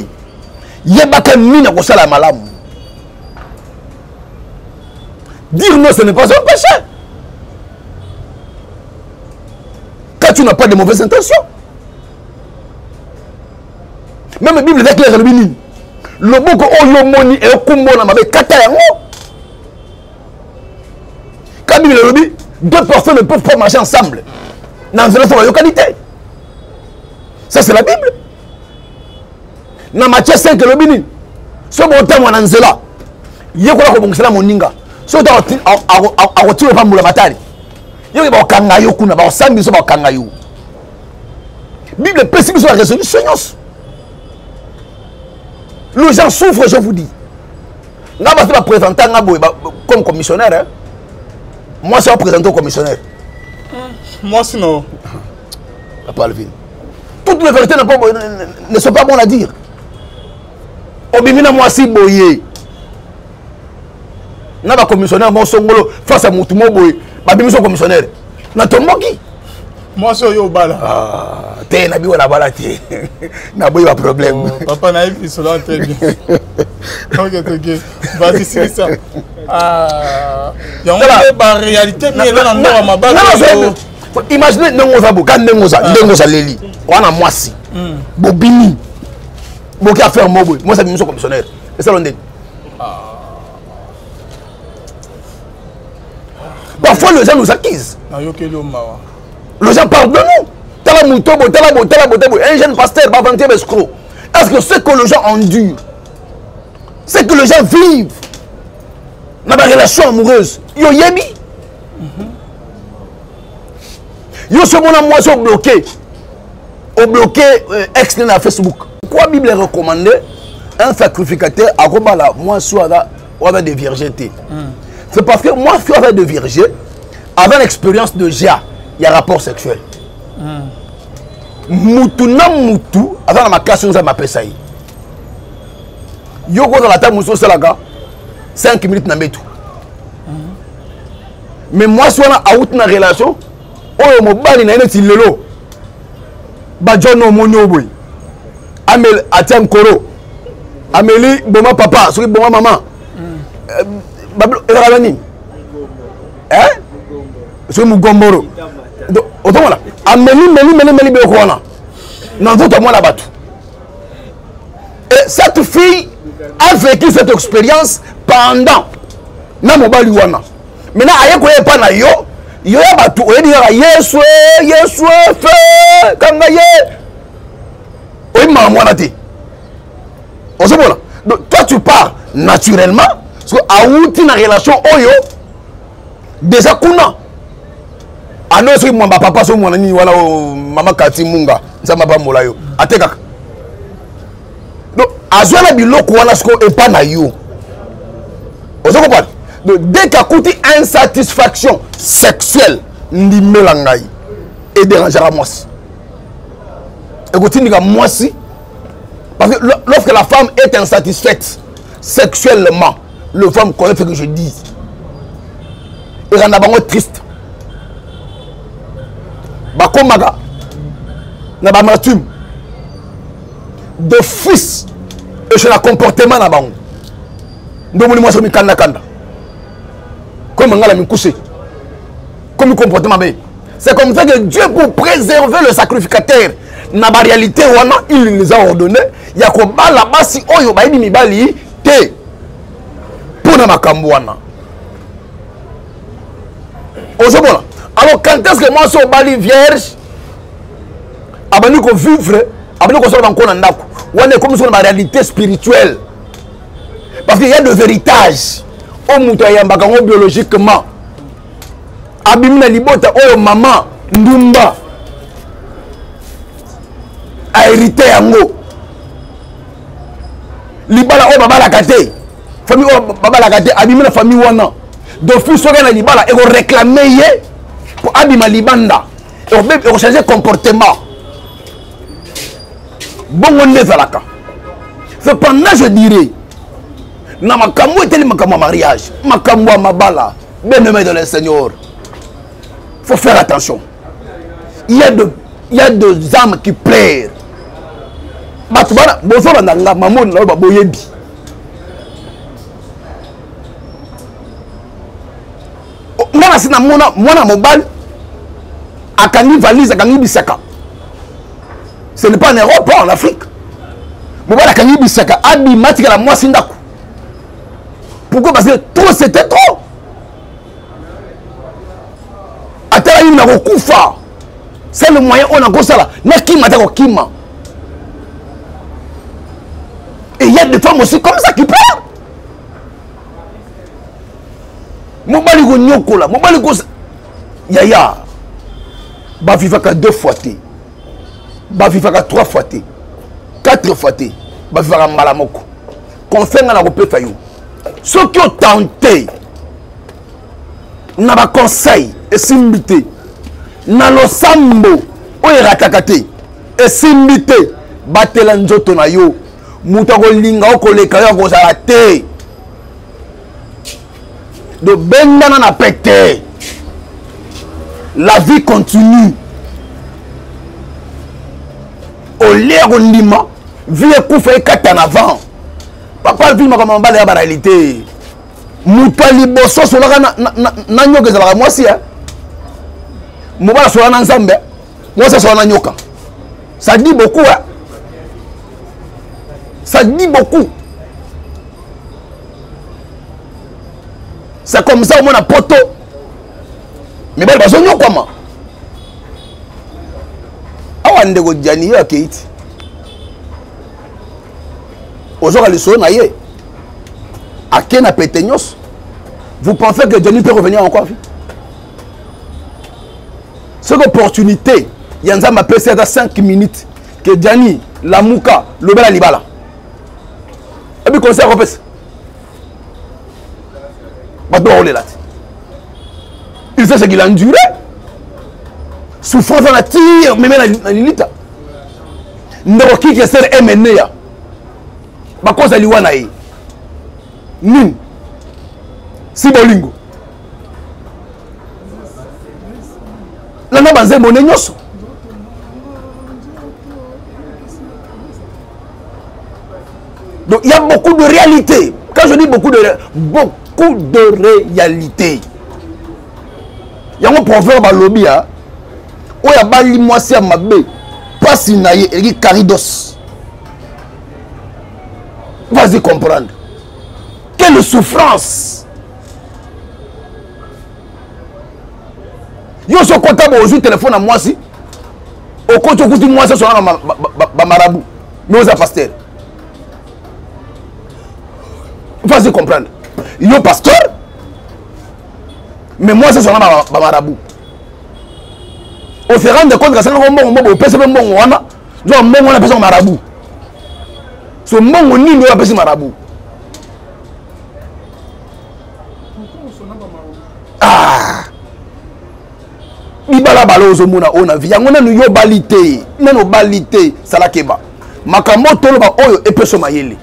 yebaka nini kosala malamu. Dire non, ce n'est pas un péché. Quand tu n'as pas de mauvaises intentions. Même la Bible est claire, le bini. Loboko oyo moni e kumbo na mabe kata yango. Quand Bible elobi, 2 personnes ne peuvent pas marcher ensemble. Na nzela so bayokani te. Ça c'est la Bible. Na Matthieu 5 elobi nini? So botamwa na nzela, yekola kobongisela moninga. So ota akotila pa mbula matari. Yoki bakokanga yo kuna, bakosambi so bakokanga yo. Bible epesi biso la résolution nyonso. Les gens souffrent, je vous dis. Nga bato ba présenter nga boye, ba, comme commissionnaire, hein. Moi, c'est présenté au commissionnaire. Moi, sinon. Papa Alvin. Toutes les vérités ne sont pas bonnes à dire. Obimina moi si boye. Na ba commissionnaire moko songolo face ya motu moko boye babimisi commissionnaire natomboki. Mwasi oyo obala? Ah, te, nabi wana abala te, naboyi ba problème. Oh, papa, nayebi lisolo très bien. Ok, toke, vas-y, silisa. Ah, yango nde ba réalité mingi eza na ndako ya mabala. Imagine ndenge oza boka, ndenge oza, ndenge ozaleli wana, mwasi bobimi, boki affaire mo boye, mwasi abimiso commissionnaire, esalo ndenge. Parfois les gens nous accusent. Nayokeli yo mawa. Les gens parlent de nous, tala moto boye, tala boye, tala boye, boye, un jeune pasteur bavantier, escroc. Est ce que ce que les gens endurent, ce que les gens vivent na barelation amoureuse, yo yebi? Yo so mona mwasi obloqué, obloqué ex na Facebook. Pourquoi Bible recommande un sacrificateur akobala mwasi oyo aza oyo de vierge te? C'est parce que mwasi oyo aza de vierge avant l'expérience de ja ya rapport sexuel. Mutu na mutu aza na makasi oyo Nzambe apesa ye. Yo kozala ata mosu osalaka 5 minutes na mbetu, mais mwasi wana awuti na relation oyo mobali na ye neti lelo bajon omoni oyo boye, amel atia nkoro, ameli boma papa, soki boma mama, ezalaka nini, soki mogomboro, ozomona ameli meli meli meli biloko wana na nzoto ya mwana bato. Et cette fille a vécu cette expérience pendant na mobali wana. Maintenant aye koya epa na yo, yo ya bato oyebi kaka Yesu e, Yesu e, fe kanga ye, oyebi makambo wana te, ozomona. Donc toi tu pars naturellement parce que awuti na relation oyo déjà kuna ano, soki mwamba papa, soki mwana nini wana, mama Kati Munga, Nzambe apambola yo, atekaka. Donc azwa na biloko wana sikoyo epa na yo, ozo comprendre. Donc dès qu'akuti insatisfaction sexuelle, ndimela ngai, edérangera mwasi, ekotindika mwasi, parce que lorsque la femme est insatisfaite sexuellement, le femme connaît ce que je dis, eranda bango triste, bakomaka na bamathume d'office ese na comportement na bango. Nde omoni mwasi mikandakanda comme ngala mikuse, comme comportement mabe. C'est comme ça que Dieu, pour préserver le sacrificateur na baréalité wana, il les a ordonné ya kobala basi oyo bayebi mibali te mpo na makambo wana, ozomona. Alors quand est ce que mwasi obali vierge abandi kovivre, abandi kosala banko na ndako wana, ekomi so na baréalité spirituelle, parce qu'il y a des héritages oyo moto ayambaka yango biologiquement. Abimi na libota oyo mama ndumba, ahérité yango. Libala oyo babalaka te, famille oyo babalaka te, abimi na famille wana d'office, soki na libala ekoréclame ye po abima libanda, ekochange comportement. Bongo nde ezalaka. Cependant je dirais na makambo eteli makambo ya mariage, makambo ya mabala, bien aimé dans le Seigneur, faut faire attention. Il y a des âmes qui pleurent. Bato bana bozolanda nga, mamoni na oyo baboyebi nga na si namona mwana mobali akangi valise, akangi bisaka. Ce n'est pas en Europe, en Afrique. Mobali akangi bisaka, abima, atikala mwasi ndako. Pourquoi? Parce que trop, c'était trop. Atala nini, nakokufa, c'est le moyen oyo nakosala, nakima ata kokima. Et il y a des femmes aussi comme ça qui pleurent. Mobali konyokola, mobali ko yaya, bavivaka deux fois te, bavivaka trois fois te, quatre fois te, bavivaka mbala moko. Conseil nga na kopesa yo, soki otente na baconseil esimbi te, na losambo oyo erataka te esimbi te, batela nzoto na yo. Moto akolinga okoleka yo akozala te. Donc bendana na pete, la vie continue. Olie ya kondima vie ekufa ekata na vent. Papa vie makambo mabala ya baréalité. Moto ya liboso asolaka na nyoka ezalaka mwasi ya mobali asolaka na nzambe, mwasi asolaka na nyoka. Ça dit beaucoup, hein? Ça dit beaucoup. C'est comme ça omona poto mibali bazonyokwama awa. Ndeko Jani ye akei ti ozoka lisolo na ye ake na pete nyonso. Vous pensez que Johnny peut revenir encore vie? Soki opportunité ya Nzambe apesi ata 5 minutes ke Jani lamuka, lobela libala, ebi conseil akopesa bato bakolela te. Il sait ce qu'il a enduré, souffrance wana tire meme na lilita. Ndeko Kikeser emeneya bakoza liwa na ye nini si bolingo landa banzembo nde nyonso. Donc il y a beaucoup de réalités. Quand je dis beaucoup de réalités, yango proverbe alobi ya oyo abali mwasi ya mabe, mpasi na ye eleki caridos. Vas-y comprendre quelle souffrance. Yo so okota bo ozwi telefone na mwasi, okoti okuti mwasi asonaka bamarabu, mais oza pasteur. Vas-y comprendre, yo pasteur, mais mwasi asonaka bamarabu. Ose rendre compte kasangaka mbongo mbo opesi mpe mbongo wana, nzoka mbongo wana apesaka marabu. So mbongo nini oyo apesi marabu? Ah, bibalabala ozomona oyo na vie yango, nanu yo obali te, nanu obali te, sala keba. Makambo toloba oyo epeso mayele.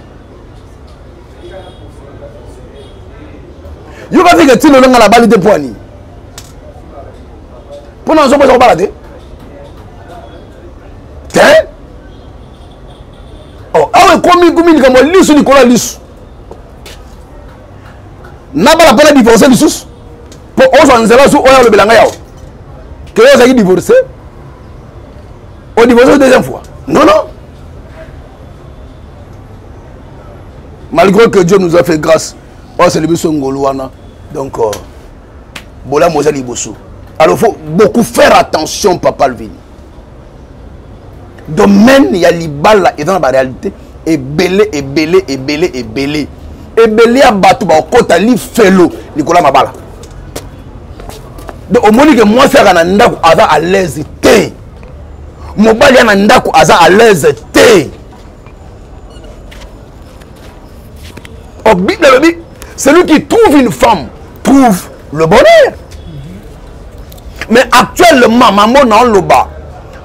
Yo kafike ti lelo nga nabali te mpo ani mpo na nazobosa kobala te te. Oh, awa ekomi komi likambo ya lisu likolo ya lisu. Nabala mpo na divorce lisusu, mpo ozwa nzela su oyo alobela ngai awa ke oyo ozalaki divorce, odivorce deuxième fois. Non, non, malgré que Dieu nous a fait grâce, oyo asali biso ngolu wana. Donc bolamu eza liboso. Alors faut beaucoup faire attention, papa Alvin. Domaine ya libala eza na baréalité ebele ebele ebele ebele ebele ya bato bakokɔta lifelo likolo ya mabala. Donc omoni ke mwasi aka na ndako aza à l'aise te, mobali ya na ndako aza à l'aise te. Oh, Bible alobi celui qui trouve une femme trouve le bonheur. Mais actuellement mambo na oloba,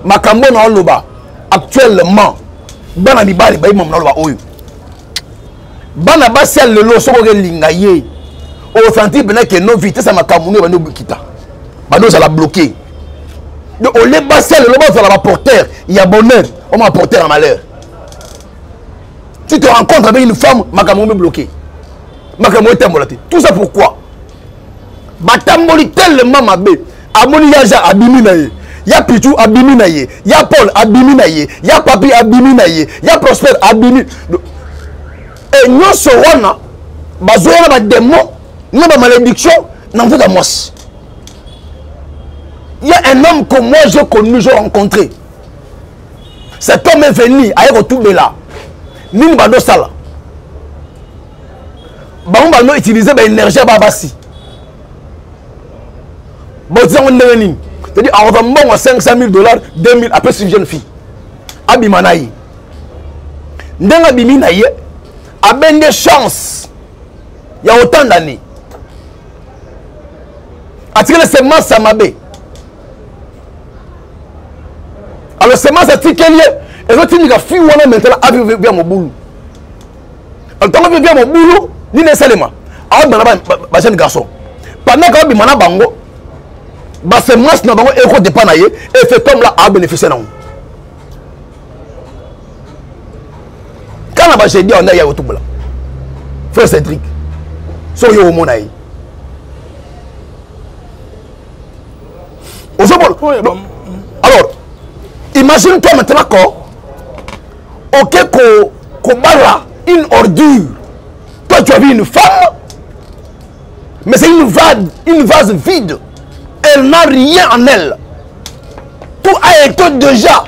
makambo na oloba actuellement, bana mibali bayi mambo na oloba oyo, bana basi ya lelo, soki okelinga ye, osentir mpena ke no vitesse ya makambo no ebandi okita, bandi ozala bloqué. Donc ole basi ya lelo bazala baporteur ya bonheur, oma porteur ya malheur. Tu te rencontres avec une femme, makambo omi bloqué, makambo etambola te. Tout ça pourquoi? Batamboli tellement mabe. Amoni ya Jean abimi na ye, ya Pichu abimi na ye, ya Paul abimi na ye, ya Papi abimi na ye, ya Prosper abimi e nyonso wana bazoya na bademon na bamalédiction na nzoto ya mwasi. Il y a un homme que moi j'ai connu, j'ai rencontré. Cet homme est venu aye kotubela nini bandosala bango, bando utiliser baénergie ya basi botia yango ndenge nini. C'est-à-dire akozwa mbongo ya 500 000 $, 2000, apesi jeune fille abima na ye. Ndenge abimi na ye, abende chance ya autant d'années, atikeli semence ya mabe. Alors semence atikeli ye ezotindika fille wana maintenant avivre via mobulu. Ntango vivre via mobulu, nini esalema? Aobima na bajeune garçon. Pendant que babima na bango, basemence na bango ekodepa na ye, et cet homme là abénéficie nango. Kana bajeudi awa nde ya kotumbola frère Cédric, soki yo omona ye ozomona. Alors imagine toi maintenant ko oke kobala une ordure. Toi tu as vu une femme, mais c'est une vase vide, elle n'a rien en elle, tout a été déjà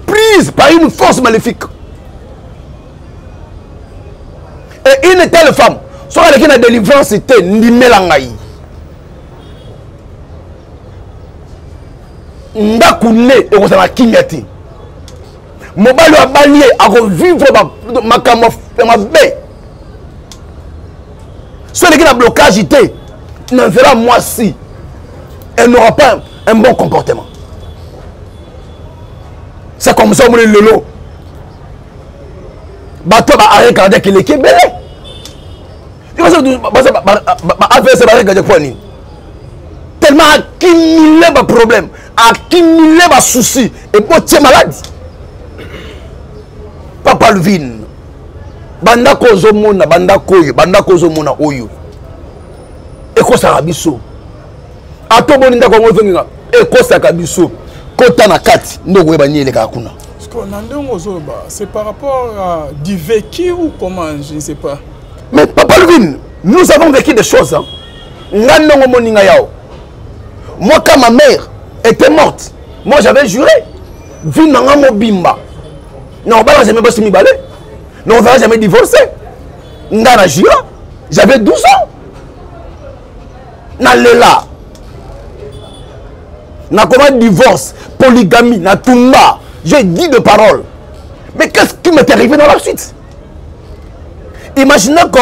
prise par une force maléfique. Et une telle femme, soki aleki na délivrance te, ndimela ngai, ndako nde ekozala kimia te. Mobali oyo abali ye akovivre makambo ya mabe. Soki aleki na blocage te na nzela mwasi, elle n'aura pas un bon comportement. C'est comme ça omoni lelo bato ba arrêt cardiaque eleki ebele. Ba AVC, ba arrêt cardiaque, mpo nini? Tellement accumulé ba problème, accumulé ba souci, ebotie maladi. Papa Alvin, bandako ozomona, bandako oyo, bandako ozomona oyo ekosaka biso, ata omoni ndako yango ozonginga, ekosaka biso. Kota na kati nde okoyeba nini elekaka kuna. Na ndenge ozoloba, c'est par rapport à du vécu ou comment, je ne sais pas. Mais papa Alvin, nous avons vécu des choses, hein. Nga ndongo moninga yao, moi quand ma mère était morte, moi j'avais juré vie na nga mobimba na obala jamais basi mibale, na ozala jamais divorcé. Nga na jura, j'avais 12 ans. Nalela, nakoma divorce, polygamie, na tumba, j'ai dit de paroles. Mais qu'est-ce qui m'est arrivé dans la suite? Imaginez que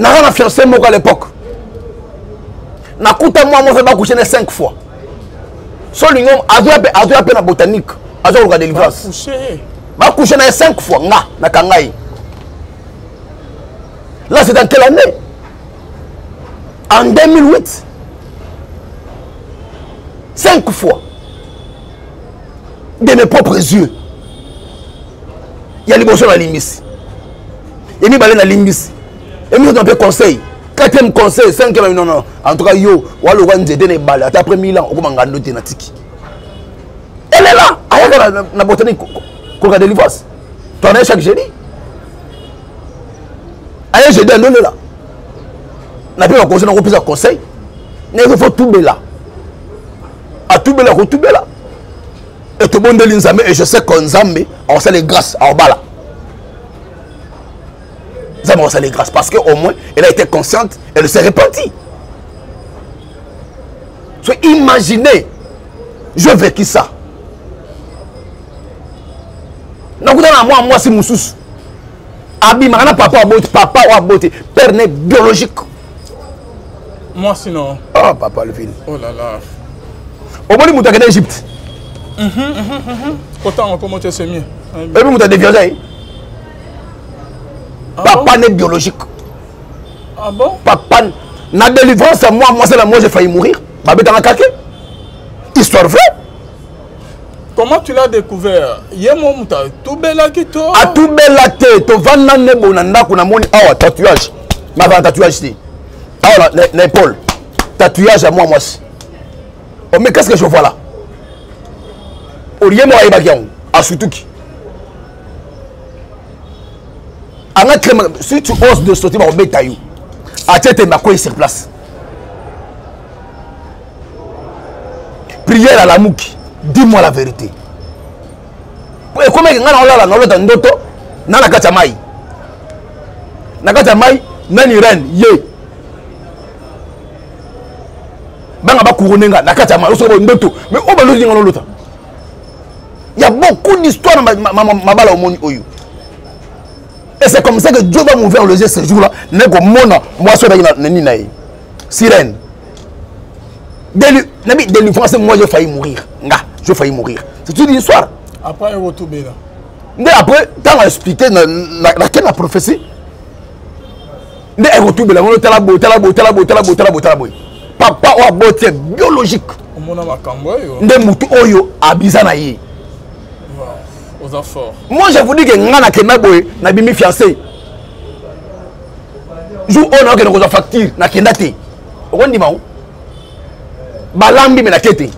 nanga na fiancé moko à l'époque, nakuta mwa mwasi bakouche ne 5 fois. So olingi azoya mpe na botanique, azoluka délivrance, bakouche na ye 5 fois. Nga nakanga ye. Là, c'est dans quelle année? En 2008. 5 fois de mes propres yeux. Ya liboso nalimbisi, ya mibale nalimbisi, ya misato mpe conseil, quatrième conseil, cinquième, non non, en tout cas yo walokwa nzete na ebale, ata après 1000 ans okoma ngando te. Natiki, elle est là, ayaka na botanique koluka délivrance. Toanaye chaque jeudi, aye jeudi andolela, nape bakonseil, nakopesa conseil naye fo tubela, atubela, kotubela et tobondeli Nzambe. Et je sais que Nzambe akosala grâce, aobala, Nzambe akosala grâce, parce que au moins elle a été consciente, elle s'est repentie. So imaginez, je vécu ça. Nakuta na mwa mwasi mosusu abimaka na papa aboti, papa oyo aboti père ne biologique. Mwasi non. Ah, papa Alvin. Oh là là. Omoni moto akende Égypte. Kotanga komo te, c'est mieux. Oyebi moto adévierge ye? Papa ne biologique. Ah bon? Papa na délivrance ya mwa mwasi na moi, j'ai failli mourir, babetanga kake. Histoire vraie. Comment tu l'as découvert? Ye mo moto atubelaki to? Atubela te. Tovanda nde boye na ndako, namoni awa tatouage, mavana tatouage te awa na épaule, tatouage ya mwa mwasi. Oh, mais qu'est-ce que je vois là? Olie moko ayebaki yango, asutuki anga crème. Si tu oses de sortir, bakobeta yo. Atie tembe, akwei sur place. Prière, alamuki: dis-moi la vérité. Ekomaki ngai naolala, naolota ndoto na kati ya mai, na kati ya mai nani reine ye banga bakurone nga na kati ya mai. Osoki ndoto, mais oyo baloti nga nolota. Il y a beaucoup d'histoires na mabala omoni oyo. Et c'est comme ça que Dieu va m'ouvrir les yeux ce jour-là. Nekomona mwasi oyo na nini na ye, sirène. Nabi délivrance, moi j'ai failli mourir. Nga j'ai failli mourir, c'est une histoire. Après otubela? Nde après ntango expliqué nake na prophétie. Nde ekotubela ngo tala boye, tala boye, tala boye, tala boye, tala boye, tala boye. Papa oyo aboti biologique. Omona makambo oyo. Nde mutu oyo abiza na ye. Wow, oza fort. Moi je vous dis que nga nakenda boye, nabimi fiancé. Jour oyo nakokende kozwa facture, nakenda te. Okondima o? Balambi me nake te.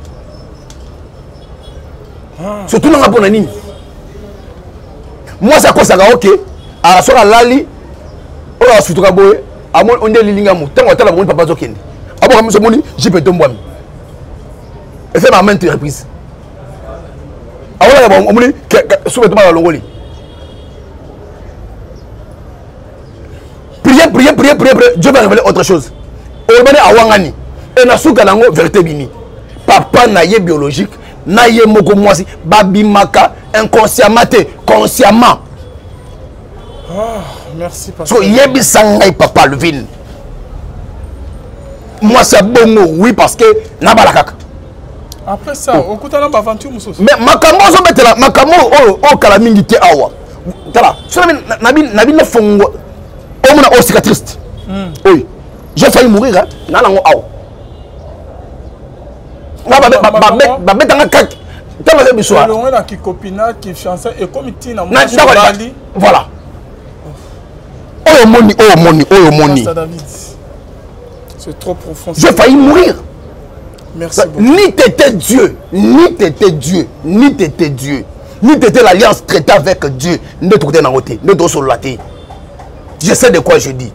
Ah. Surtout nanga mpo na nini? Mwasi akosaka oke, soki alali oyo asutuka boye, amoni onde elilinga mo ntango atala bomoni papa azokende aboka miso omoni jipe etombwami efe ba maintes reprises akolaka omoni supe etomaka alongoli. Priez, priez, priez, priez, priez, Dieu va révéler autre chose. Olobani awangani e na suka nango vérité ebimi. Papa na ye biologique na ye moko mwasi babimaka inconsciemment te, consciemment. Ah, merci pasteur. So yebisa ngai papa Alvin, mwasi ya bongo, oui, parce que nabala kaka. Après ça, okutana ba aventure mosusu. Mais makambo ozobetela makambo oyo oyo kala mingi te awa. Tala, so nabi nafongo omona oyo cicatrice. Oyo j'ai failli mourir, hein, na nango awa. Nga babetanga kaki ntango aza biso. Elongwe na kikopina kifiança ekomi ntina mwasi obali. Voilà, oyo omoni, oyo omoni, oyo omoni. Pasteur David, c'est trop profond. J'ai failli mourir. Merci beaucoup. Ni t'étais Dieu, ni t'étais Dieu, ni t'étais Dieu, ni t'étais l'alliance traitée avec Dieu. Nde tokote nango te, nde tosolola te. Je sais de quoi je dis.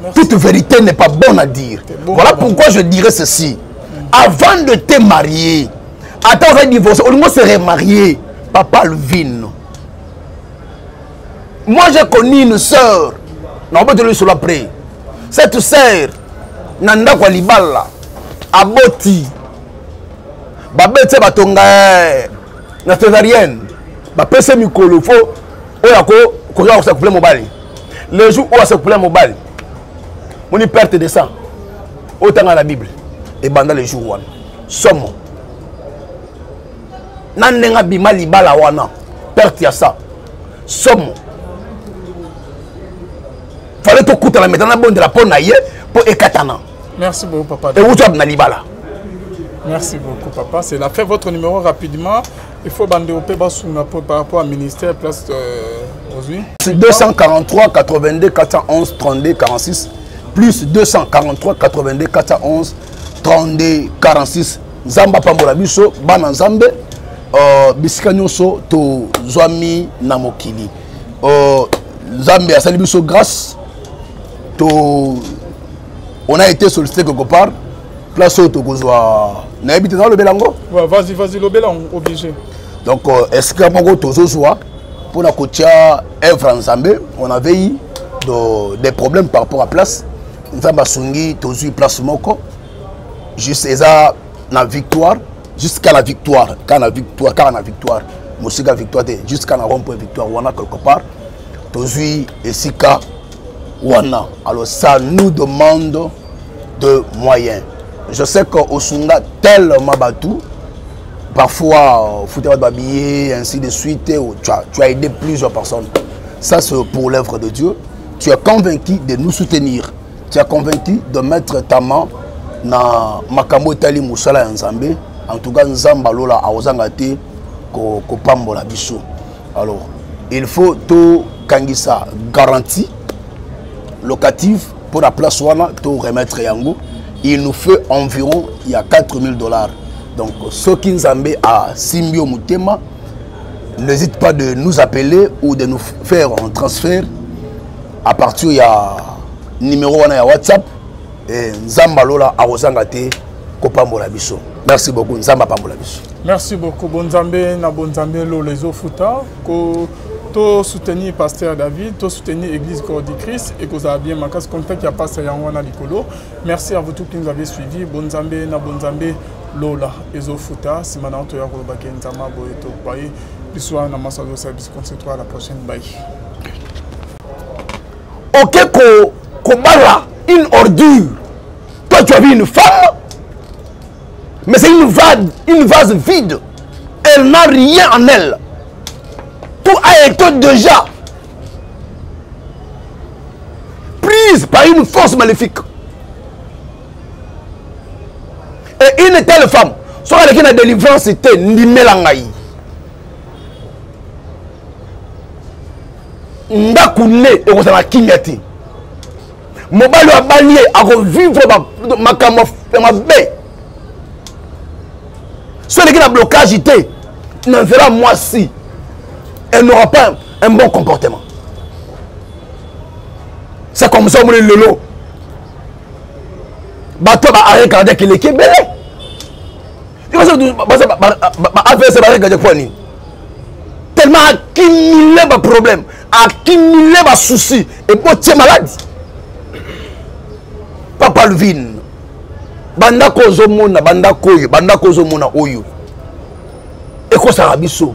Merci. Toute vérité n'est pas bonne à dire. Bon, voilà bon. Pourquoi je dirais ceci. Avant de te marier, attends, on va divorcer, on se remarier. Papa Alvin. Moi, j'ai connu une sœur. Non, on peut te le sur après. Cette sœur, na ndako ya libala, aboti. Babeti batonga na césarienne. Bapesi mikolo fo oyo ako koya kosa couple mobali. Le jour oyo asa couple mobali, moni perte de sang. Oyo tanga la Bible. Ebanda le jour wana. Somo. Na ndenge abima libala wana, perte ya sang. Somo. Fallait tokutana maintenant nabondela mpo na ye mpo ekatana. Merci beaucoup, papa. Euti wapi na libala? Merci beaucoup, papa. C'est la fait votre numéro rapidement. Il faut bander au Basunga par rapport au ministère place aujourd'hui. 243 82 411 32 46 plus 243 82 411 32 46. Nzamba pambola biso bana Nzambe, bisika nyonso tozwami na mokili. Nzambe asali biso grâce, to on a été sollicité quelque part, place oyo tokozwa nayebi te nalobela yango. Ouais, vas-y, vas-y, lobela obligé. Donc esika moko tozozwa mpona kotia œuvre ya Nzambe, on avait eu des problèmes par rapport à place. Nzambe asungi, tozwi place moko juste eza na victoire, jusqu'à la victoire, kaka na victoire, kaka na victoire, mosika victoire te, jusqu'à na rond-point victoire wana quelque part tozwi esika wana. Alors ça nous demande de moyens. Je sais que osunga tellement batu, parfois foutre bato babillets ainsi de suite, ou tu as aidé plusieurs personnes. Ça c'est pour l'œuvre de Dieu. Tu es convaincu de nous soutenir, tu es convaincu de mettre ta main na makambo etali mosala ya Nzambe. En tout cas Nzambe alola akozanga te kopambola biso. Alors il faut tokangisa garantie locative pour la place wana, to remettre yango. Il nous fait environ il y a 4000 $. Donc soki Nzambe a simbio motema, n'hésite pas de nous appeler ou de nous faire un transfert à partir ya numéro wana ya WhatsApp. Et Nzambe alola akozanga te kopambola biso. Merci beaucoup, Nzambe apambola biso. Merci beaucoup, Bonzambe na Bonzambe lo les ofuta ko to soutenir pasteur David, to soutenir Église Corps du Christ et que ça a bien makasi contact ya pasteur yango na likolo. Merci à vous tous qui nous avez suivis. Bonzambe na Bonzambe lola ezofuta sima na to ya koloba ke Nzamba boye to baye biso na masa zo service concentre à la prochaine, bye. Ok, ko kobala une ordure. Toi tu as vu une femme, mais c'est une vase vide. Elle n'a rien en elle. Tout a été déjà pris. Par une force maléfique. Et une telle femme, soki aleki na délivrance te, ndimela ngai. Ndako ne ekozala kimia te. Mobali oyo abali ye akovivre makambo ya mabe. Soki aleki na blocage te, na nzela mwasi, elle n'aura pas un bon comportement. C'est comme ça omoni lelo bato ba arrêt cardiaque eleki ebele. Ba AVC, ba arrêt cardiaque mpo nini? Tellement accumulé ba problème, accumulé ba souci, ebotie maladi. Papa Alvin, bandako ozomona, bandako oyo, bandako ozomona oyo ekosaka biso.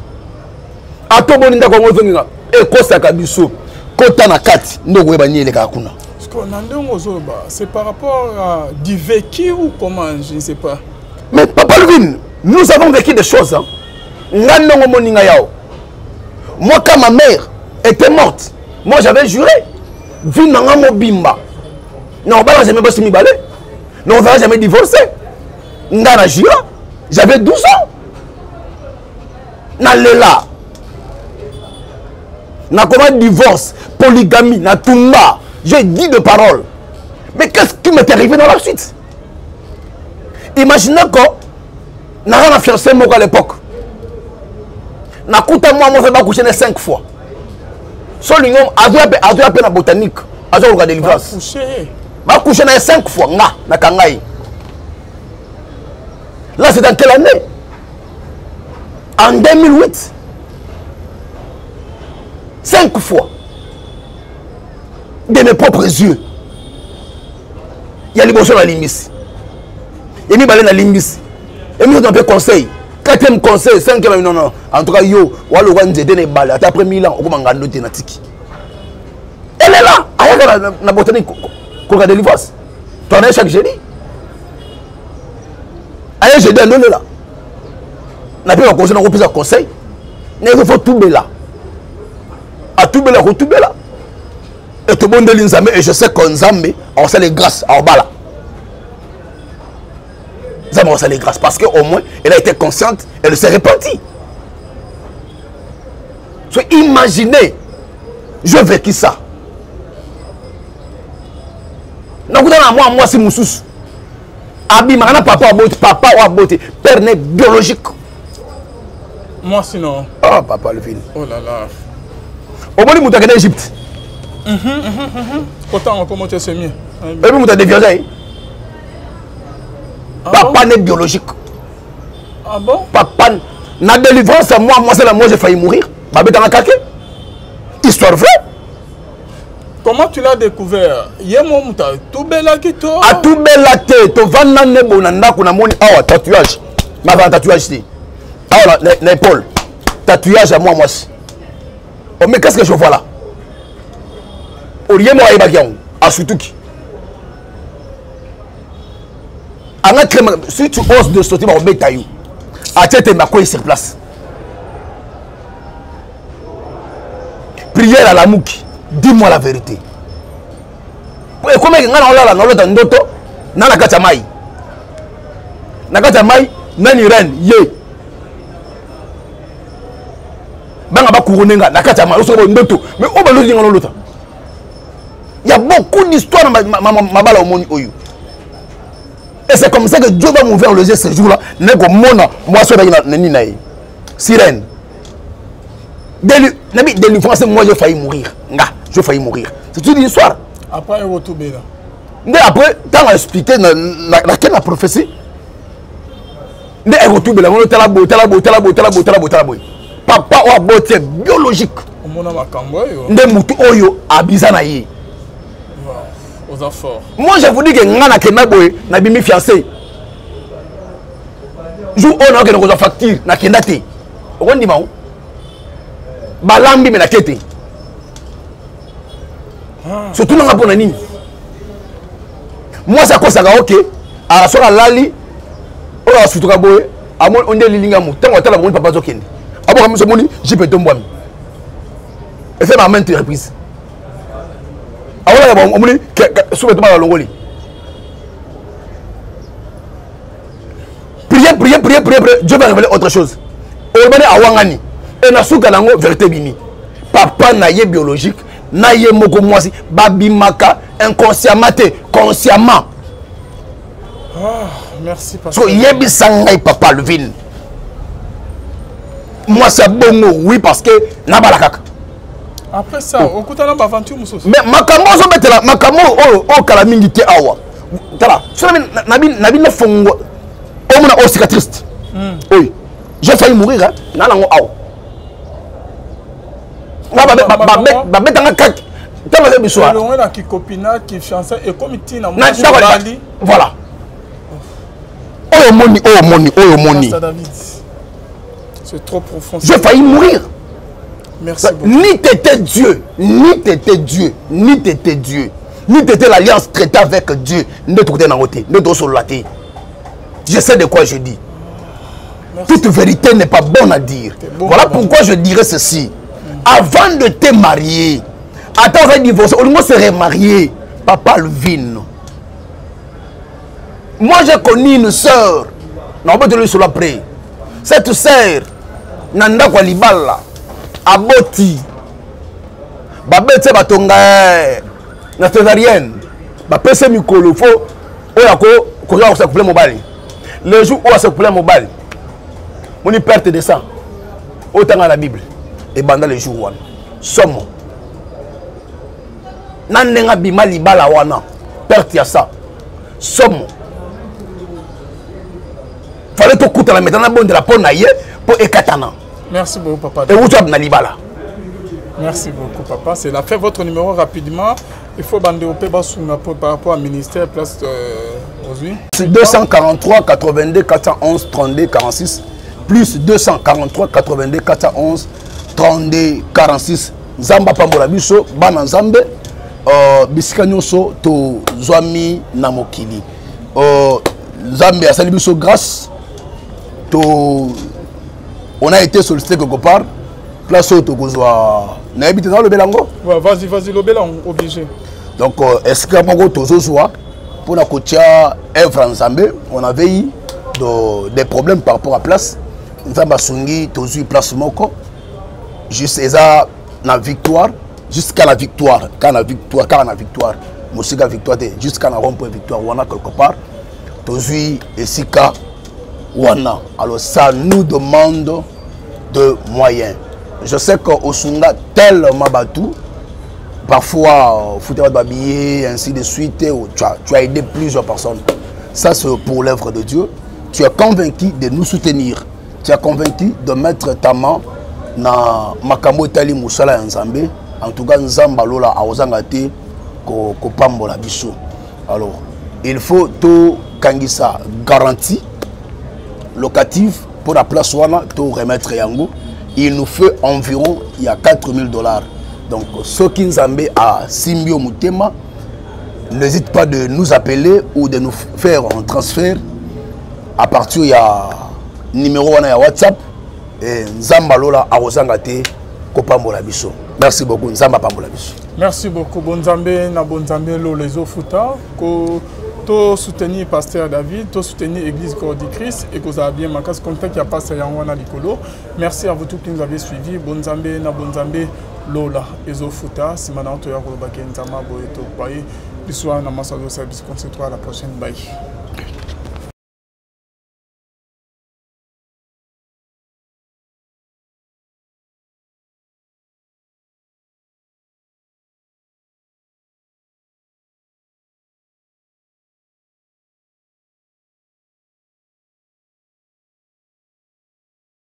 Ata omoni ndako yango ozonginga, ekosaka biso. Kota na kati nde okoyeba nini elekaka kuna. Na ndenge ozoloba, c'est par rapport à du vécu ou comment, je ne sais pas. Mais Papa Alvin, nous avons vécu des choses, hein. Nga ndongo moninga yao. Moi, quand ma mère était morte, moi j'avais juré, vie nanga mobimba. Non, on va jamais bosser mibale. Non, on va jamais divorcer. Nga na jura, j'avais 12 ans. Na lela. Na comment divorce, polygamie, na tumba. J'ai dit de paroles. Mais qu'est-ce qui m'est arrivé dans la suite? Imaginez que nanga na fiancé moko à l'époque. Nakuta moi moi ba coucher 5 fois. So lingo azoya pe na botanique, azoya koluka délivrance. Ba coucher na 5 fois nga na kangai. Là c'est dans quelle année? En 2008. 5 fois. De mes propres yeux. Ya liboso na limbisi. Ya mibale na limbisi. Ya misato na pe conseil. Quatrième conseil, cinquième, non, non. En tout cas, yo, walokwa nzete na ebale, ata après 1000 ans, okoma ngando te na tiki. Elle est là. Ayaka na botanique, koluka délivrance. Toi, on est chaque jeudi. Aye jeudi, elle est là. Na pe ba conseil, na kopesa conseil. Na il faut tubela. A tubela, ko tubela. Et tobondeli Nzambe, et je sais que Nzambe akosala grâce akobala. Nzambe akosala grâce parce que au moins elle a été consciente, elle s'est repentie. So imaginez, je vécu ça. Nakuta na mwa mwasi mosusu abimaka na papa aboti, papa oyo aboti, père né biologique. Mwasi non. Ah, papa Alvin. Oh là là. Omoni moto akende Égypte. Kotanga kombo te, c'est mieux. Oyebi moto adeviaza ye? Ah Papa bon? né biologique. Ah bon? Papa, na délivrance à moi, moi c'est la moi j'ai failli mourir. Babetanga kake. Histoire vraie. Comment tu l'as découvert? Ye mo muta tubelaki to? Atubela te, tovanda nebo na ndako na moni awa tatouage. Ma va tatouage te. Awa na épaule. Tatouage à moi mwasi. Oh, mais qu'est-ce que je vois là? Olie mo ayebaki yango, asutuki. Anga crème, si tu oses de sortir, ba obeta yo. Atie te makoyi sur place. Prière à la mouki. Dis-moi la vérité. Et comment nga na olala na olota ndoto na na kati ya mai. Na kati ya mai nani reine ye. Banga ba couronner nga na kati ya mai osoko ndoto mais o ba lozi nga na olota. Il y a beaucoup d'histoires na mabala omoni oyo. Et c'est comme ça que Dieu va m'ouvrir les yeux ce jour-là. Neko mona moi so na nini na ye. Sirène. Nabi délivrance, moi j'ai failli mourir. Nga, j'ai failli mourir. C'est une histoire. Après un retour là. Mais après, tant à expliquer na, na, na, la prophétie. Mais un retour là, on tala bo, tala bo, tala bo, tala bo, tala bo, tala bo. Papa ou beauté biologique. Omona makambo yo. Nde mutu oyo abiza na ye. Wow, oza fort. Moi je vous dis que nga na kenda boye na bimi fiancé. Jour oyo na kenda kozwa facture na kenda te. Okondima o? Balambi me na kete. Surtout nanga pona nini? Moi ça kosaka OK. Ala soka lali oyo asutuka boye amoni onde lilinga mo ntango atala bomoni papa azokende aboka miso omoni jipe etombwami efe ba maintes reprises. Awala omoni sous-vêtement balongoli. Priez, priez, priez, priez, priez. Dieu va révéler autre chose. Olobani awangani. Et na suka nango vérité bimi. Papa na ye biologique, na ye moko mwasi babimaka inconsciemment te, consciemment. Ah, merci pasteur. So yebisa ngai papa Alvin. Mwasi ya bongo oui parce que nabala kaka. Après ça, oh. Okutana ba aventure mosusu. Mais makambo ozobetela makambo oyo oyo kala mingi te awa. Tala, soki nabi nabi na fongo omona oyo cicatrice. Oyo. J'ai failli mourir hein. Na nango awa. Nga babetanga kaki. Ntango aza biso wana. Elongwe na kikopina, kifiança ekomi ntina mwasi obali. Voilà. Oyo omoni, oyo omoni, oyo omoni. C'est trop profond. J'ai failli mourir. Merci beaucoup. Ni t'étais Dieu, ni t'étais Dieu, ni t'étais Dieu, ni t'étais l'alliance traitée avec Dieu. Nde tokote nango te, nde tosolola te. Je sais de quoi je dis. Merci. Toute vérité n'est pas bonne à dire. Bon, voilà bon. Pourquoi je dirais ceci. Avant de te marier, attends, on va divorcer, on se remarier. Papa Alvin. Moi, j'ai connu une sœur. Non, on peut te le sur après. Cette sœur, na ndako ya libala, aboti. Babeti batonga na césarienne. Bapesi mikolo fo oyo ako koya kosakupela mobali. Le jour oyo asakupela mobali, moni perte de sang. Otanga la Bible. Ebanda le jour wana. Somo. Na ndenge abima libala wana, perte ya sang. Somo. Fallait tokutana maintenant nabondela mpo na ye mpo ekatana. Merci beaucoup papa. Euti wapi na libala. Merci beaucoup papa. C'est la fait votre numéro rapidement. Il faut bander au Basunga par rapport au ministère place aujourd'hui. C'est 243 82 411 32 46 plus 243 82 411 32 46. Nzamba pambola biso bana Nzambe bisika nyonso tozwami na mokili. Nzambe asali biso grâce to on a été sollicité quelque part place oyo tokozwa nayebi te nalobela yango. Ouais, vas-y, vas-y, lobela obligé. Donc esika moko tozozwa mpona kotia œuvre Nzambe, on avait eu des problèmes par rapport à place. Nzambe asungi tozwi place moko juste eza na victoire jusqu'à la victoire, quand la victoire, quand la victoire, mosika victoire te jusqu'à la rond-point victoire wana quelque part tozwi esika wana. Alors ça nous demande de moyens. Je sais que Osunga tellement batou parfois foutre ba billets ainsi de suite, ou tu as aidé plusieurs personnes. Ça c'est pour l'œuvre de Dieu. Tu es convaincu de nous soutenir. Tu es convaincu de mettre ta main na makambo etali musala ya Nzambe. En tout cas Nzamba lola aozanga te ko pambola biso. Alors il faut to kangisa garantie locative pour la place wana to remettre yango. Il nous fait environ il y a 4000 $. Donc ceux qui Nzambe a simbio mutema, n'hésite pas de nous appeler ou de nous faire un transfert à partir ya numéro wana ya WhatsApp. Et Nzamba lola akozanga te kopambola biso. Merci beaucoup Nzamba pambola biso. Merci beaucoup Bonzambe na Bonzambe lo les ofuta ko to soutenir pasteur David, to soutenir église Corps du Christ et que ça a bien makasi contact ya pasteur yango na likolo. Merci à vous tous qui nous avez suivis. Bonzambe na Bonzambe lola ezofuta sima na to ya koloba ke Nzamba boye to baye biso na masa zo service concentre à la prochaine bye.